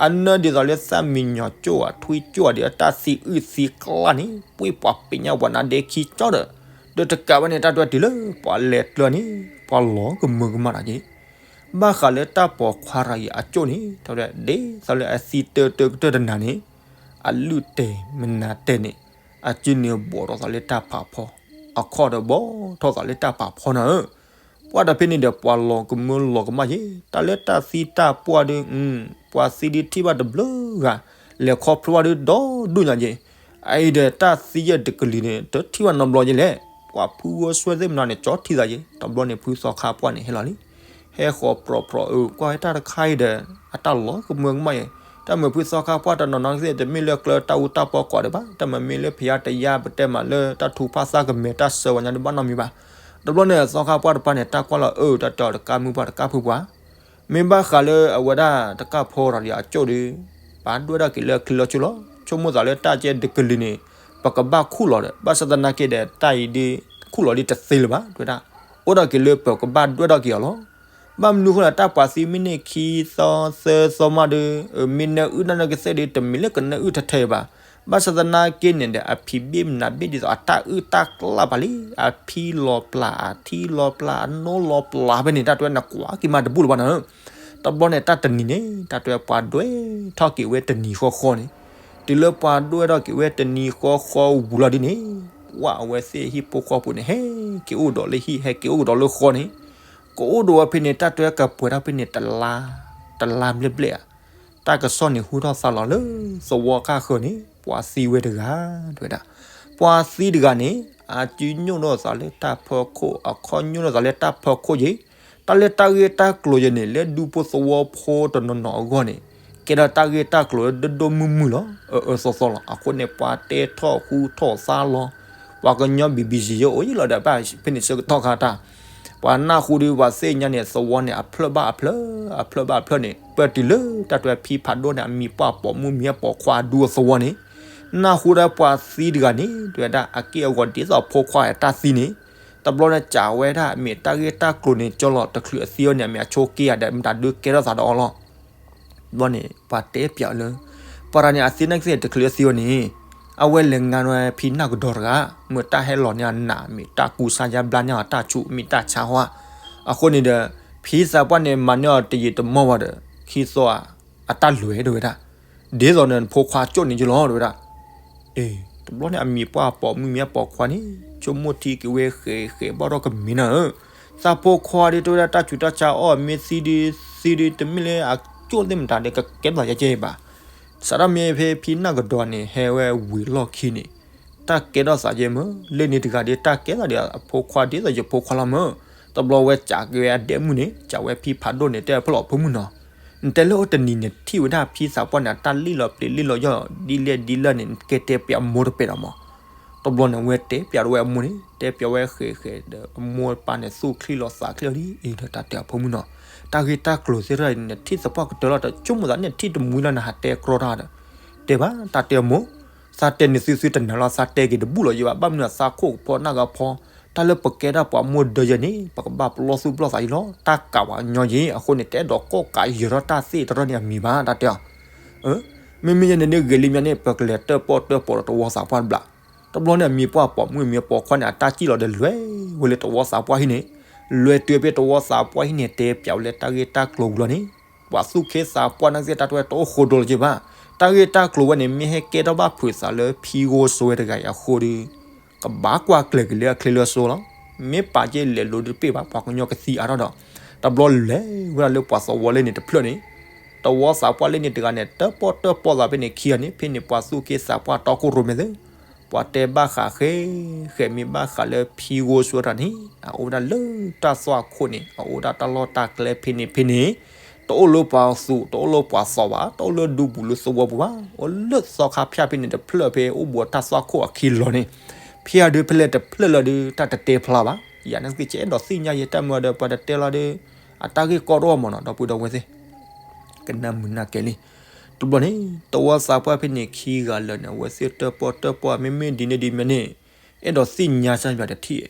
အနၢဒ်သိးလၢသၣ်မံညီၤကၠိၣ်ဧါ ထွံကၠိၣ်ဧါဒီး အတၢ်သံအုၣ်သံကျၣ်န့ၣ် ပှ့ၢ်ပှၤပ့ၤညၣ်ပှၤနါဒဲခံကၠီဒီး, ဒီးတကးဝဲန့ၣ် တၢ်တဲတုၤလၢ ပှၤလဲၤကျၢၤန့ၣ် ပှၤလီၤကမၢကမၣ်တၢ်က့ၤ ဘၣ်ဃးလၢတၢ်ပိာ်ခွါတဂၤအံၤအကၠိၣ်န့ၣ် တၢ်တဲဒ်သိးလၢအသံတၢတၢကတၢၢ်တနၤန့ၣ်, အလုၢ်တဲာ်မနၤတဲာ်န့ၣ်, အစုန့ၣ်ဘီၣ်ထီၣ်သးလၢတၢ်ဖးဖီ, အခီၣ်ဒီးဘီၣ်ထီၣ်သးလၢတၢ်ဖးဖီနၤဧၢ, ပှၤဒီးဖဲန့ၣ်ဒီး ပှၤလီၤကမၢလီၤကမၣ်ယဲၢ် တၢ်လၢတၢ်သံတၢ်ပှၢ်ဒီး, ပှၤသံဒုးထံၣ်ဘၣ်တဘျုးဂၤ, လဲၤခီဖျိဘၣ်ဒုးဒီဒူၣ်ညါက့ၤ, အအံၤဒီးတၢ်သံယဲၢ်တကလုာ်န့ၣ် တထံၣ်ဘၣ်နီတဘျီယဲၢ်လဲၣ် ပှၤဖုဂီၤစွဲသ့ၣ်မနုၤန့ၣ် ကၠီထံသးယဲ, တဘျီန့ၣ် ဖုသီခါပှၢ်န့ၣ် ဟဲလီၤလံ. ဟဲဃီၤပြီၤပြီၤ အၢ ကွၢ်ဝဲတၢ်တခါအံၤဒီး အတၢ်လီၤကမၢကမၣ်ယဲ, တၢ်မ့ၢ်ဖုသီခါပှၢ်တနီၤနီၤသ့ၣ် တမ့ၢ်လၢကျၢၤတၢ်အူတၢ်ပီကိးဒံးဘၣ်, တၢ်မ့မ့ၢ်လၢဖယါတယါ ပတဲမးလၢတၢ်ထူဖးသးကမဲာ်တၢ်စၢၤဝဲညါဒံးဘၣ်နီတမံၤဘၣ်. တဘျီန့ၣ် သီခါပှၢ်တပၤန့ၣ် တၢ်ကွၢ်လီၤအၢ တၢ်တဲအီၤတကးမုၢ်ပှၢ် တကးဖုပှၢ် မ့ၢ်ဘၣ်ဃးလၢအဝဲဒၣ်တကးဖိဒီးအကၠိၣ်ဒီး ပာ်ဒွဲၣ်ထီၣ်က့ၤလၢအချံလီၤဆူလီၤ. ဆိကမိၣ်သးလၢတၢ်ကဲတကလုာ်န့ၣ် ပကဘၣ်ခူၣ်လီၤဒီး ဘၣ်ဆၣ်သနာ်က့ဒီး တၢ်အံၤဒ်ခူၣ်လီၤဒ်တသ့လၢၤဘၣ် တဲဝဲဒၣ်, အိၣ်ဒီးက့ၤလၢပကဘၣ်ဒွဲၣ်ထီၣ်က့ၤအီၤလီၤ. ဘၣ်မနုၤအဃိလဲၣ် တၢ်ပှၤသံမ့ၢ်န့ၢ်ခံသီသၢသီမးဒီး မ့ၢ်နၢအုၣ်တၢ်နၢကသ့ၣ်ဒီး တမ့ၢ်လၢကနၢအုၣ်ထဲထဲဘၣ်. ဘၣ်ဆၣ်သနာ်က့န့ၣ်ဒီး အဖံးဘ့ၣ်မနုၤဘ့ၣ်ဒ်သိးအတၢ်အုၣ်တၢ်ကျၢၢ်ဘၣ်လံ, အဖံလီၤပျၢ် အထံလီၤပျၢ် အနိလီၤပျၢ်ဖဲန့ၣ် တၢ်တဲဝဲနကွၢ်က့ၤမးတဘူၣ်လၢၤဘၣ်နီၤ. တဘျီန့ၣ် တၢ်တနံၤန့ၣ် တၢ်တဲဝဲပှၤဒွဲၣ်ထီၣ်က့ၤဝဲတနံၤဃီဃီန့ၣ်, တုၤလၢပှၤဒွဲၣ်ထီၣ်က့ၤဝဲတနံၤဃီဃီဝံၤလီၤဒ်န့ၣ် ဝဲအဝဲသ့ၣ်ဟံၣ်ဖိဃီဖိန့ၣ် ဟဲက့ၤအိၣ်ဒီးလၢဟံၣ် ဟဲက့ၤအိၣ်ကဒီးလၢဃီန့ၣ်, ကအိၣ်ဒီးဝဲဖဲန့ၣ် တၢ်တဲဝဲကပှဲၤထီၣ်ဖဲန့ၣ် တလါ, တလါဘျဲၣ်ဘျဲၣ်ဧါ. တၢ်ကစီၣ်န့ၣ်ဟူထီၣ်သါလီၤလၢသဝီခါဃၢၤန့ၣ် ပှၤသံဝဲတဂၤ တဲဝဲဒၣ်. ပှၤသံတဂၤန့ၣ် အစုညိၣ်ထီၣ်သးလၢတၢ်ဖီခိၣ် အခီၣ်ညိၣ်ထီၣ်သးလၢတၢ်ဖီခိၣ်ယဲ, တၢ်လၢတၢ်ဂ့ၢ်တၢ်ကျိၤယဲန့ၣ် လၢဒူဖိသဝီဖိတနီၤနီၤအဂီၢ်န့ၣ် ကဲထီၣ်တၢ်ဂ့ၢ်တၢ်ကျိၤလၢဒိၣ်ဒိၣ်မုၢ်မုၢ်လီၤ. အၢအၢသီသီလီၤ. အဃိန့ၣ် ပှၤတဲထီၣ်ဟူထီၣ်သါလီၤ. ပှၤကညီ ဘံဘံစံယဲအိၣ်အံၤလီၤဒီး ဘၣ်ဖဲန့ၣ်ဆၢကတီၢ်ခါတၢ် ပှၤနၢ်ဟူဒီး ပှၤသ့ၣ်ညါန့ၣ် သဝီန့ၣ် အဖျၢၣ်ဘၣ်အဖျၢၣ်, အဖျၢၣ်ဘၣ်အဖျၢၣ်န့ၣ် ပၢၢ်တုၤလၢတၢ်တဲဖံဖးဒိၣ်န့ၣ် အမံၤပှၢ်ပိာ်မုၣ်မံၤအပိာ်ခွါအဒူအသဝီန့ၣ်, နၢ်ဟူဒီးပှၤသံတဂၤန့ၣ် တဲဝဲဒၣ် အက့ၢ်အဂီၤဒ်သိးဖိခွါအတၢ်သံန့ၣ်, တဘျီန့ၣ် စံးဝဲဒၣ် မ့ၢ်တၢ်ဂ့ၢ်တၢ်ကျိၤန့ၣ် ကၠီလီၤတချုးအသံအီၤန့ၣ် အမ့ၢ်အဆိက့ယၤဒီး မတၤဒုးကဲထီၣ်သးဒီးအီၤလီၤ. ဘျီန့ၣ် ပှၤတဲပၠးလၢ ပှၤတဂၤန့ၣ် အသံနာ်က့တချုးအသံအီၤန့ၣ် အဝဲလဲၤငါဝဲဖံနၢ်ကဒီးတဂၤ, မ့ၢ်တၢ်ဟဲလီၤန့ၢ်အနး မ့ၢ်တၢ်ကူစါယါဘျါန့ၢ်အီၤတၢ်ဆူး မ့ၢ်တၢ်ဆါဟီ, အဃိန့ၣ်ဒီး ဖံသးပှၢ်န့ၣ် မၤန့ၢ်အီၤတယံာ်တမီၢ်ဘၣ်ဒီး ခံသီဧါ အတၢ်လဲၤ တဲဝဲဒၣ်, ဒ်သိးန့ၣ်နဖိခွါကၠိၣ်န့ၣ်ယလီၤ တဲဝဲဒၣ်. အ့ တဘျီန့ၣ် အမံၤပှၢ်ပိာ်မုၣ်မံၤအပိာ်ခွါန့ၣ် ဆိကမိၣ်ထံက့ၤဝဲ ဃဲးဃဲးဘၣ်ဒီးကမ့ၢ်နၤဧၢ, သးဖိခွါဒီး တဲဝဲဒၣ် တၢ်ဆူးတၢ်ဆါအီၣ်မ့ၢ်သံဒီး သံဒီး တမ့ၢ်လၢအကၠိၣ်သ့ၣ်မတၤဒီး ကကဲထီၣ်သးယဲကဲဘၣ်. စးထီၣ်မ့ၢ်ဖဲဖံနၢ်ကဒီးန့ၣ် ဟဲဝဲဝံၤလီၢ်ခံန့ၣ် တၢ်ကဲထီၣ်သးယဲမ့ၢ် လၢန့ၣ်တဂၤဒီး တၢ်ကဲထီၣ်ဒီးအဖိခွါဒ်သိးယဖိခွါလီၤမ့ၢ်. တဘျီဝဲစံးက့ၤဝဲအဒဲမုၣ်န့ၣ် စံးဝဲဖံဖးဒိၣ်န့ၣ် တဲဖဲလီၤဖိမုၣ်နီၤ, နတဲလၢအတနံၤန့ၣ် ထံၣ်ဝဲဒၣ်ဖံသးပှၢ်န့ၣ် အတၢ်လံၣ်လီၤပျံၤလံၣ်လီၤယီၢ်ဒ်လဲၣ်ဒ်လဲၣ်န့ၣ် နကဲတဲပၠးမိၢ်တပဲာ်ဒီးမး. တဘျီန့ၣ် အဝဲတဲပၠးဒီးဝဲအမိၢ်န့ၣ် တဲပၠးဝဲဃဲးဃဲးဒီး အမိၢ်ပၢ်န့ၣ် သူၣ်ချံလီၤသးချံလီၤဒ်အံၤဒီး တၢ်တဲအဖိမုၣ်နီၤ, တၢ်ဂ့ၢ်တၢ်ကျိၤသ့ၣ်တဖၣ်အံၤ နထံၣ်သပှၢ်ကတၢၢ်လီၤဒီး ဆိကမိၣ်သးန့ၣ် ထံၣ်တမှံလီၤ နဟးတဲကြီတၢ်ဒီး တဲဘၣ် တၢ်တဲအမိၢ်, သးတဲန့ၣ်သုသုတနၢၤလီၤ သးတဲက့ၤတဘူၣ်လီၤယဘၣ် ဘၣ်မနုၤသးခိၣ်ကဖီနၢ်ကဖီ, တၢ်လၢပကဲဒၣ်ပှၤမိၢ်ဒၢယဲန့ၣ် ပကဘၣ်ပလီၢ်သူၣ်ပလီၢ်သးယံၤလီၤ တၢ်ကးပှၤကညီယံၤ အဃိန့ၣ် တအဲၣ်ဒိးကိးကးယၢၤထီၣ်တၢ်သ့ၣ်တဖၣ်န့ၣ်အမံၤဘၣ် တၢ်တဲအီၤ မ့မ့ၢ်ယဲန့ၣ်န့ၣ် ဂ့ၤလံမးန့ၣ် ပကလဲၤတၢၣ်ပီၣ်တၢၣ်ပီၣ်ဒီးတဝီသးပှၢ်တဘျီ, တဘျီန့ၣ် အမံၤပှၢ်ပိာ်မုၣ်မံၤပိာ်ခွါန့ၣ် အတၢ်စံၣ်လီၤဒီးလဲၤဝဲလၢတဝီသးပှၢ်ဟံၣ်န့ၣ်, လဲၤတုၤဖဲတဝီသးပှၢ်ဟံၣ်န့ၣ် တဲပၠးဝဲလၢတၢ်ဂ့ၢ်တၢ်ကျိၤဝံၤလီၤန့ၣ်, ပှၤသူၣ်က့သးပှၢ်နာ်က့တၢ်တဲဝဲတအိၣ်ဃိဒိလၢၤဘၣ်, တၢ်ဂ့ၢ်တၢ်ကျိၤဝဲန့ၣ် မ့ၢ်ဟဲကဲထီၣ်ဘၣ်ဖုးသးလၢဖံဂိၢ်စွဲတဂၤအံၤအဃိဒီး ကဘၣ်ကွၢ်ကျဲၤက့ၤလၢအချံလၢစိလီၤ, မ့ၢ်ပာ်က့ၤလဲၤလိၤတပ့ၢ်ဘၣ် ပှၤကညီကသံအါထီၣ်ဒီး, တဘျီလဲၤဝဲဒၣ်လၢပှၤသဝီလၢန့ၣ်တဖျၢၣ်န့ၣ်, တဝီသးပှၢ်လၢန့ၣ်တဂၤန့ၣ် တၢၣ်ပီၣ်တၢၣ်ပီၣ်သးဖဲန့ၣ်ခံဂၤန့ၣ် ဖဲန့ၣ်ပှၤသူၣ်က့သးပှၢ်တီခိၣ်ရိၣ်မဲသ့ၣ်, ပှၤတဲဘၣ်ဃးဃဲ ဃဲမ့ၢ်ဘၣ်ဃးလၢဖံဂိၢ်စွဲတဂၤန့ၣ် အအိၣ်ဝဲဒၣ်လၢတၢ်သွၣ်ခိၣ်န့ၣ် အအိၣ်ဝဲဒၣ်တၢ်လီၢ်တၢ်ကျဲဖဲန့ၣ်ဖဲန့ၣ် တအိၣ်လၢပှၤသူး တအိၣ်လၢပှၤသီဘၣ် တအိၣ်လၢဒူပူၤလၢသဝီပူၤဘၣ် အိၣ်လၢသီခါဖၠၣ်ဖဲန့ၣ်တဖျၢၣ်ဖဲအိၣ်ဘူးတၢ်သွၣ်ခိၣ်အခံလီၤန့ၣ်, ဖဲအဒုးဖဲလဲၣ်တဖျၢၣ်လၢဒုး တၢ်တတဲဖျါဘၣ် ယၤန့ၣ်က့ၤကအဲၣ်ဒိးသ့ၣ်ညါယဲတၢ်မၢဒီးပှၤတတဲလီၤဒီး အတၢ်ဂ့ၢ်ကီတအိၣ်မးနီၤ ဒီပုၢ်ဒီဝဲၢ်သ့ၣ် ကနၣ်မုာ်နၢ်ကဲလံ, တဘျီန့ၣ် တဝီသးပှၢ်ဖဲန့ၣ်ခံဂၤလၢာ်န့ၣ် အဝဲသ့ၣ်တၢၣ်ပီၣ်တၢၣ်ပီၣ် မ့မ့ၢ်ဒ်န့ၣ်ဒ်မ့ၢ်န့ၣ် အဲၣ်ဒိးသ့ၣ်ညါစၢ်ယွၤတထံၣ်,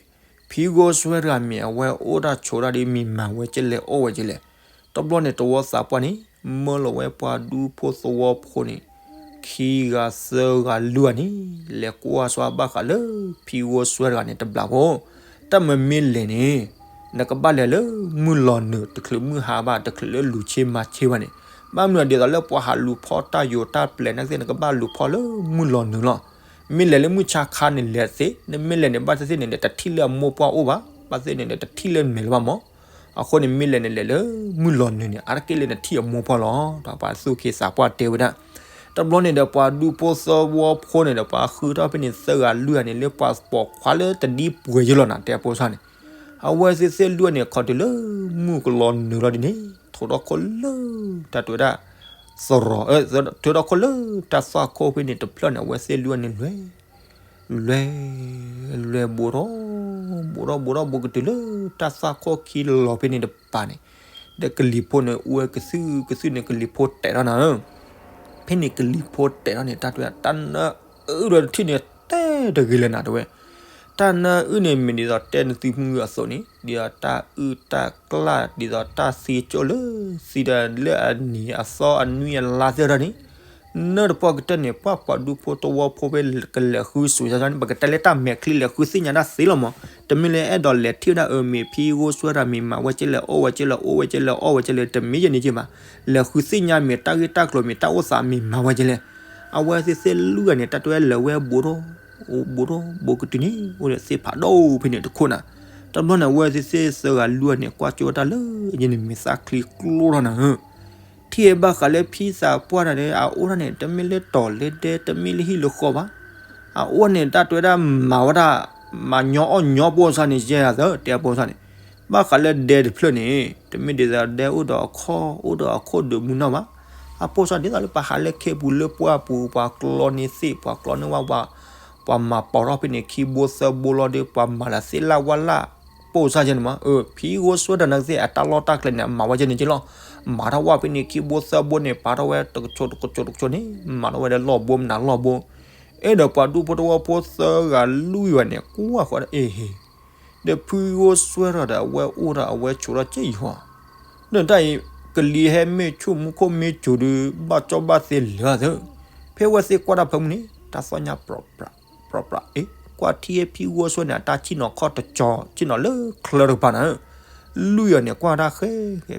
ဖံဂိၢ်စွဲတဂၤမ့ၢ်အဝဲအိၣ်တၢ်ဆိးတၢ်ဒီးမံၤမၤဝဲကလဲၣ်အိၣ်ဝဲကလဲၣ်, တဘျီန့ၣ် တဝီသးပှၢ်န့ၣ် မၢလီၤဝဲပှၤဒူဖိသဝီဖိန့ၣ် ခံဂၤသၢဂၤလွံၢ်ဂၤန့ၣ် လဲၤကွၢ်စှၤဘၣ်ဃးလၢ ဖံဂိၢ်စွဲတဂၤန့ၣ်တဘျီဖိ, တၢ်မ့မ့ၢ်လဲၤန့ၣ် နကဘၣ်လဲၤလၢမုၢ်လီၤနုာ် တချုးမုၢ်ဟါဘၣ် တချုးလၢလူၤဆ့မၤဆ့ဘၣ်န့ၣ်, ဘၣ်မနုၤဒ်သိးလၢပှၤဟးလူၤဖီၣ်တၢ်ယိၤတၢ်ပျဲၤနာ်က့ နကဘၣ်လူၤဖီၣ်လၢမုၢ်လီၤနုာ်လီၤ. မ့ၢ်လဲၤလၢမုၢ်ဆါခါန့ၣ်လဲၤသ့, နမ့ၢ်လဲၤန့ၣ် ဘၣ်သ့ၣ်သ့ၣ်န့ၣ်ဒီး တထံၣ်လၢအမိၢ်ပှၢ်အိၣ်ဘၣ်, ဘၣ်သ့ၣ်န့ၣ်ဒီး တထံၣ်လၢမဲာ်လၢၤဘၣ်မး. အဃိန့ၣ် မ့ၢ်လဲၤန့ၣ်လဲၤလၢမုၢ်လီၤနုာ်န့ၣ် အါတက့ၢ်လၢနထံၣ်အမိၢ်ပှၢ်လီၤ. ဒီးပှၤသူၣ်က့သးပှၢ်တဲဝဲဒၣ်, တဘျီန့ၣ်ဒီး ပှၤဒူဖိသဝီဖိန့ၣ်ဒီး ပှၤဃုထီၣ်ဖဲန့ၣ်သၢဂၤလွံၢ်ဂၤန့ၣ် လၢပှၤပိာ်ခွါလၢတဒံပှဲၤယဲလီၤနၤ တဲအဖိသၣ်န့ၣ်. အဝဲသ့ၣ်သ့ၣ်လွံၢ်ဂၤန့ၣ် ခီတုၤလၢမုၢ်ကလီၤနုာ်လီၤဒ်န့ၣ် ထိးထီၣ်ခိၣ်လၢ တၢ်တဲဝဲဒၣ် သရိာ် ထိးထီၣ်ခိၣ်လၢတၢ်သွၣ်ခိၣ်ဖဲန့ၣ်တဖျၢၣ်န့ၣ် အဝဲသ့ၣ်လွံၢ်ဂၤန့ၣ် လွဲ လွဲ လွဲဘူးထီၣ် ဘူးထီၣ်ဘူးထီၣ်ဘူးကတုၤလၢတၢ်သွၣ်ခိၣ်ခံလီၤဖဲန့ၣ်တပၤန့ၣ်, ဒီးကလံၤဖိန့ၣ် အူဝဲကသုၣ်ကသုၣ်န့ၣ် ကလံၤဖိတဲာ်ထီၣ်နၤဧၢ. ဖဲန့ၣ်ကလံၤဖိတဲာ်ထီၣ်န့ၣ် တၢ်တဲဝဲဒၣ် တၢ်နၢအုၣ်ဒီးတထံၣ်န့ၣ် တဲတဂ့ၤလၢၤနၤတဲဝဲ. တၢ်နၢအုၣ်န့ၣ် မ့ၢ်ဒ်သိးတဲနသုဖုမုၢ်အသိးန့ၣ် ဒ်သိးတၢ်အုၣ်တၢ်ကျၢ် ဒ်သိးတၢ်သံကၠိၣ်လၢသံဒီးလၢအနံၤအသီအနွံအလါသ့ၣ်တဖၣ်န့ၣ် နၢတပှၢ်ကတၢၢ်န့ၣ် ပှၤပှၤဒူဖိသဝီဖိဖဲကလဲၤဃုစူၤစါန့ၣ် ပကတဲလၢတၢ်မဲာ်ချံလဲၤဃုသ့ၣ်ညါတၢ်သ့လီၤမး. တမ့ၢ်လၢအဲၣ်ဒိးလဲၤထံၣ်ဝဲဒၣ်အၢ မ့ၢ်ဖံဂိၢ်စွဲတၢ် မ့ၢ်မၤဝဲကဲလဲၣ် အီၣ်ဝဲကဲလဲၣ် အိၣ်ဝဲကဲလဲၣ် အီၣ်ဝဲကဲလဲၣ် တမ့ၢ်ယဲန့ၣ်က့ဘၣ်. လဲၤဃုသ့ၣ်ညါမ့ၢ်တၢ်ဂ့ၢ်တၢ်ကျိၤ မ့ၢ်တၢ်အိၣ်သးမ့ၢ်မၤဝဲကဲလဲၣ်. အဝဲသ့ၣ်သ့ၣ်လွံၢ်ဂၤန့ၣ် တၢ်တဲဝဲလဲၤဝဲဘူးထီၣ် ဘူးထီၣ်ဘူးကတုၤန့ၣ် အိၣ်ဒီးသ့ၣ်ဖးဒိၣ်ဖဲန့ၣ်တခိၣ်နၤ. တဘျီန့ၣ် အဝဲသ့ၣ်သ့ၣ်သၢဂၤလွံၢ်ဂၤန့ၣ် ကွၢ်ကၠိဝဲတၢ်လၢယဲန့ၣ် မ့ၢ်သးချံကျိထီၣ်နၤဧၢ. ထံၣ်ဘၣ်ဃးလၢဖံသးပှၢ်တၢ်န့ၣ် အအိၣ်တၢ်န့ၣ် တမ့ၢ်လၢတီၤလၢဒဲ တမ့ၢ်လၢဟံၣ်လၢဃီဘၣ်. အအိၣ်န့ၣ်တၢ်တဲဝဲဒၣ်မၤဝဲဒၣ် မၤညီအီၣ်ညီပိၢ်စါန့ၣ် ယဲယသၢ တဲအပိၢ်စါန့ၣ်. ဘၣ်ဃးလၢဒဲတဖျၢၣ်န့ၣ် တမ့ၢ်ဒ်သိးဒဲအိၣ်ဒီးအခီၣ် အိၣ်ဒီးအခိၣ်ဒုးမုၢ်နီၢ်ဘၣ်. အပိၢ်စါဒ်သိးလၢပှၤဟးလၢခ့ပူၤလၢပှၢ်ပူၤ ပှၤကျီန့ၢ်သ့ၣ် ပှၤကျီန့ၢ်ဝၣ် ပှၤမၤပိာ်ထီၣ်ဖဲန့ၣ် ခံဘိသၢဘိလီၤဒီး ပှၤမၤလၢသ့ၣ်လၣ်ဝၣ်လၣ် ပိၢ်စါယဲန့ၣ်မး. အၢ ဖံဂိၢ်စွဲတၢ်န့ၣ်သ့ၣ် အတၢ်လီၢ်တၢ်ကျဲန့ၣ် အမၤဝဲယဲန့ၣ်က့လီၤ. မၤထီၣ်ဝၣ်ဖဲန့ၣ် ခံဘိသၢဘိန့ၣ် ပာ်ထီၣ်ဝဲတကဆိးတကဆိးတကဆိးန့ၣ် မၤထီၣ်ဝဲဒီးလီၢ်ဘိမနုၤလီၢ်ဘိ. အဲၣ်ဒိးပှၤဒူဖိသဝီဖိသၢဂၤလွံၢ်ဂၤန့ၣ် ကွၢ်ဃီဒီး အ့ဟ့ ဒီးဖံဂိၢ်စွဲထီၣ်ဒီး အဝဲအိၣ်ဒီးအဝဲဆိးထီၣ်က့ယဟီ ဒီးတၢ်အံၤ ကလံၤဟဲမ့ၢ်ဆူၣ်မူခိၣ်မ့ၢ်စိၤဒီး ဘၣ်ကၠီဘၣ်သ့လၢာ်သၢ. ဖဲအဝဲသ့ၣ်ကွၢ်တၢ်ဖၢမုၢ်န့ၣ် တၢ်သီၣ်ညါပြီပြး ပြီပြး အ့ ကွၢ်ထံၣ်ဖံဂိၢ်စွဲန့ၣ် အတၢ်ဆ့ၣ်နီၤခီၣ်တကၠီ ဆ့ၣ်နီၤလၢချၢတကပၤနၤဧၢ. လွံၢ်ဂၤန့ၣ်ကွၢ်တၢ်ဃဲ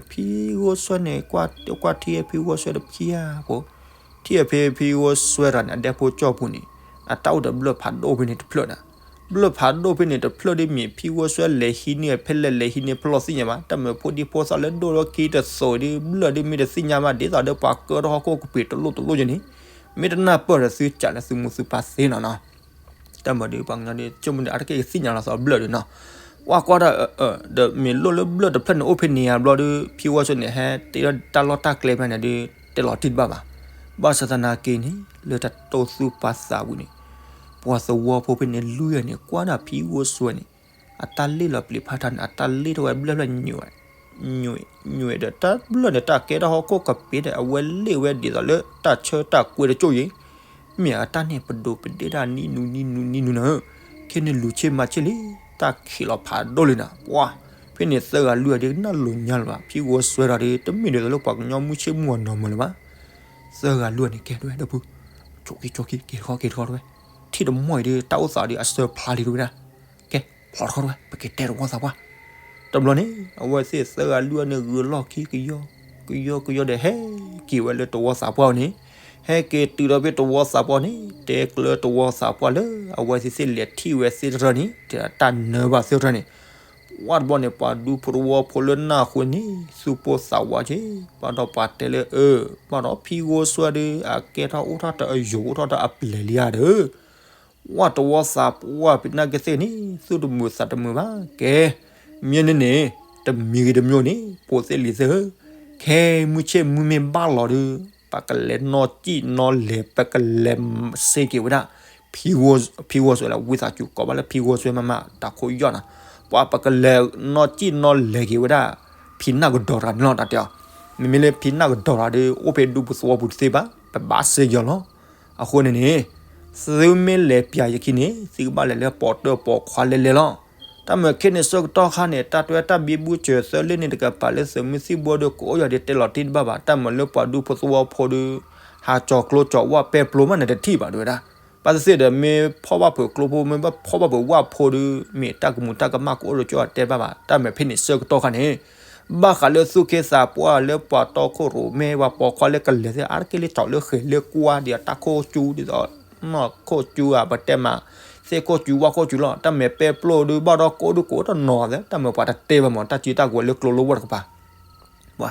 ဖံဂိၢ်စွဲန့ၣ် ကွၢ်ထံၣ်ဖံဂိၢ်စွဲတဖံဧါဖိ ထံၣ်ဖဲဖံဂိၢ်စွဲတၢ်န့ၣ် အဒဲဖိကၠီပူၤန့ၣ် အတၢ်အိၣ်ဒီးဘျၢၣ်ဖးဒိၣ်ဖဲန့ၣ်တဖျၢၣ်နၤ. ဘျၢၣ်ဖးဒိၣ်ဖဲန့ၣ်တဖျၢၣ်ဒီး မ့ၢ်ဖံဂိၢ်စွဲလဲၤဟံးန့ၢ်ဖဲလဲၣ် လဲၤဟံးန့ၢ်ဖဲလဲၣ်သ့ၣ်ညါဘၣ်. တၢ်မၤဖိဒံဖိသၣ်လၢဒိၣ်လၢခံတသိးဒီး ဘျၢၣ်ဒီးမ့ၢ်တသ့ၣ်ညါဘၣ် ဒ်သိးဒီးပှၤကၢထီၣ်ဟီၣ်ခိၣ်ကပ့ၤတလိၣ်တလိၣ်ယဲန့ၣ် မ့ၢ်တနၢ်ပၢၢ်ဒီးသုကးလၢသုမူသုပၢ်သ့နီၤနီၤ. တၢ်မၤဒီးပှၤကညီဒီး ဆိကမိၣ်ဒီးအါတက့ၢ်ကသ့ၣ်ညါလီၤသီဘျၢၣ်ဒီးနီၤ. ကွၢ်ကွၢ်ဒီး ဒီးမ့ၢ်လိၣ်လၢဘျၢၣ်တဖျၢၣ်န့ၣ်အိၣ်ဖဲန့ၣ်ဧါဘျီဒီး ဖံဂိၢ်စွဲန့ၣ် ဟဲတ့ထီၣ်တၢ်လီၢ်တၢ်ကျဲဖဲန့ၣ်ဒီး တဲလီၤတံၢ်တဘၣ်ဘၣ်. ဘၣ်ဆၣ်သနာ်က့န့ၣ် လၢတၢ်တိၢ်သူၣ်ပာ်သးဝံၤန့ၣ် ပှၤသဝီဖိဖဲန့ၣ်လွံၢ်ဂၤန့ၣ် ကွၢ်ဒၣ်ဖံဂိၢ်စွဲန့ၣ် အတၢ်လ့ၣ်လီၤပျံၤဖးထီန့ၣ် အတၢ်လ့ၣ်ထီၣ်ဝဲဘျၢၣ်ဖျၢၣ် ညွဲၣ်ဒီးတၢ်ဘျၢၣ်န့ၣ် တၢ်ကဲထီၣ်ဟီၣ်ခိၣ်ကပ့ၤဒီး အဝဲလ့ၣ်ဝဲဒ်သိးလၢတၢ်ဆၢတၢ်ကွဲတကၠိၢ်ယံၤ မ့ၢ်အတၢ်န့ၣ်ပဒိးပဒ့ၣ်ဒၣ်နံၣ်နူနံၣ်နူနံၣ်နူနၤဧၢ. ခဲန့ၣ်လူၤဆ့မၤဆ့လံ တၢ်ခံးလီၤဖးဒိၣ်လံနၤ. ပှၤ ဖဲန့ၣ်သၢဂၤလွံၢ်ဂၤဒီးကနၣ်လိၤညါလၢၤဘၣ် ဖံဂိၢ်စွဲဒီးဒီး တမ့ၢ်ဒ်သိးလၢပှၤကညီမုၢ်ဆ့ၣ်မုၢ်ဂီၤနီၢ်မုၢ်လၢၤဘၣ်. သၢဂၤလွံၢ်ဂၤန့ၣ် ကဲတဝဲဒီးဖု ဆိးက့ၤဆိးက့ၤ က့ၤတခီက့ၤတခီတဝဲ ထံၣ်တမီၢ်အံၤဒီး တၢ်အိၣ်သးဒီးအစၢဖျါလံတဝဲဒၣ် ကဲ ဖျီတခီတဝဲ ပက့ၤတဲတဝီသးပှၢ်. တဘျီန့ၣ် အဝဲသ့ၣ်သၢဂၤလွံၢ်ဂၤန့ၣ် ဂုာ်လီၢ်ခံကယီ ကယီကယီဒီး ဟဲက့ၤဝဲလၢတဝီသးပှၢ်အအိၣ်န့ၣ် ဟဲက့ၤတုၤဒီးဖဲတဝီသးပှၢ်န့ၣ် တဲကျၢၤတဝီသးပှၢ်လၢ အဝဲသ့ၣ်သ့ၣ်လဲၤထံၣ်ဝဲသ့ၣ်တဖၣ်န့ၣ် တဲတၢ်နၢဘၣ်သ့ၣ်တဖၣ်န့ၣ် ဝဲတဘျီန့ၣ် ပှၤဒူဖိတဝီဖိလၢနၢ်ဟူန့ၣ် သူၣ်ပိၢ်သးဝးက့ၤ ဘၣ်ဒီးပှၤတဲလၢအၢ ဘၣ်ဒီးဖံဂိၢ်စွဲဒီး အကဲထီၣ်အိၣ်ထီၣ်တၢ်အယိာ်အိၣ်ထီၣ်တၢ်အပျဲၢ်လံဧါဒီး ဝဲတဝီသးပှၢ်ပနၢ်က့သ့ၣ်န့ၣ် သူၣ်တမုာ်သးတမုာ်ဘၣ်ကဲ မ့ၢ်န့ၣ်န့ၣ် တမံၤဂ့ၤတမံၤန့ၣ် ဖိသ့ၣ်လံၤသ့ၣ်ဧၢ ခဲမုၢ်ဆ့ၣ်မုၢ်မ့ၢ်ဘၣ်လီၤဒီး ပကလဲၤနီၢ်ကံၣ်နီၢ်လဲၤ ပကလဲၤစ့က့ၤဝဲဒၣ် ဖံဂိၢ်စွဲလၢ ဝံသးစူၤကိးဘၣ်လၢဖံဂိၢ်စွဲမးမး တၢ်ခိၣ်ယီၢ်နၤ ပှၤပကလဲၤနီၢ်ကံၣ်နီၢ်လဲၤက့ၤဝဲဒၣ် ဖံနၢ်ကဒီးတဂၤန့ၣ်လီၤ တၢ်တဲအီၤ မ့မ့ၢ်လၢဖံနၢ်ကဒီးတဂၤဒီး အိၣ်ဖဲဒူပူၤသဝီပူၤတသ့ဘၣ် ပဘၣ်စ့က့ၤအီၤလီၤ. အဃိန့ၣ်န့ၣ် သုမ့ၢ်လဲၤပျးယခံန့ၣ် သုကဘၣ်လဲၤလၢပိာ်တၢၢ်ပိာ်ခွါလဲလဲလီၤ. တၢ်မၤခဲန့ၣ်ဆၢကတီၢ်ခါန့ၣ် တၢ်တွဲတၢ်ဘံဘူစၢၤသၢလ့ၣ်န့ၣ်တကပၤလၢသုးမုၢ်သံၣ်ဘိဒီးကအိၣ်ယီၤဒီးတဲလီၤတံၢ်တဘၣ်ဘၣ် တၢ်မၤလၢပှၤဒူဖိသဝီဖိဒီး ဟးကၠီၤကျိကၠီၤဝၣ်ပဲပျိမးန့ၣ်တထံၣ်ဘၣ် တဲဝဲဒၣ် ဘၣ်သ့ၣ်သ့ၣ်ဒီး မ့ၢ်ဖီၣ်ဘၣ်ဖုးကျိဖိ မ့ၢ်ဘၣ်ဖီၣ်ဘၣ်ဖုးဝၣ်ဖိဒီး မ့ၢ်တၢ်ကမူးတၢ်ကမၣ်ကအိၣ်ဒီးကၠီတဲဘၣ်ဘၣ် တၢ်မၤဖဲန့ၣ်ဆၢကတီၢ်ခါန့ၣ် ဘၣ်ဃးလၢသူၣ်က့သးပှၢ်လၢပှၤတီခိၣ်ရိၣ်မဲ ပှၤပိာ်ခွါလၢကလဲၤသ့ၣ် အါတက့ၢ်လၢထီၣ်လၢဃဲၤလၢကွၢ် ဒ်သိးတၢ်ခိၣ်ကၠူ ဒ်သိး နီၢ်ခိၣ်ကၠူဧါ ပတဲမး သ့ၣ်ခိၣ်ကၠူဝၣ်ခိၣ်ကၠူလီၤ. တၢ်မၤပဲပျိဒီး ဘၣ်ဒီးကိးဒုးကိးတနီၤသ့ တၢ်မၤပှၤတတဲဘၣ်မး တၢ်စုတၢ်ကဝဲၤလၢကျိလၢဝၢ်တကပၤ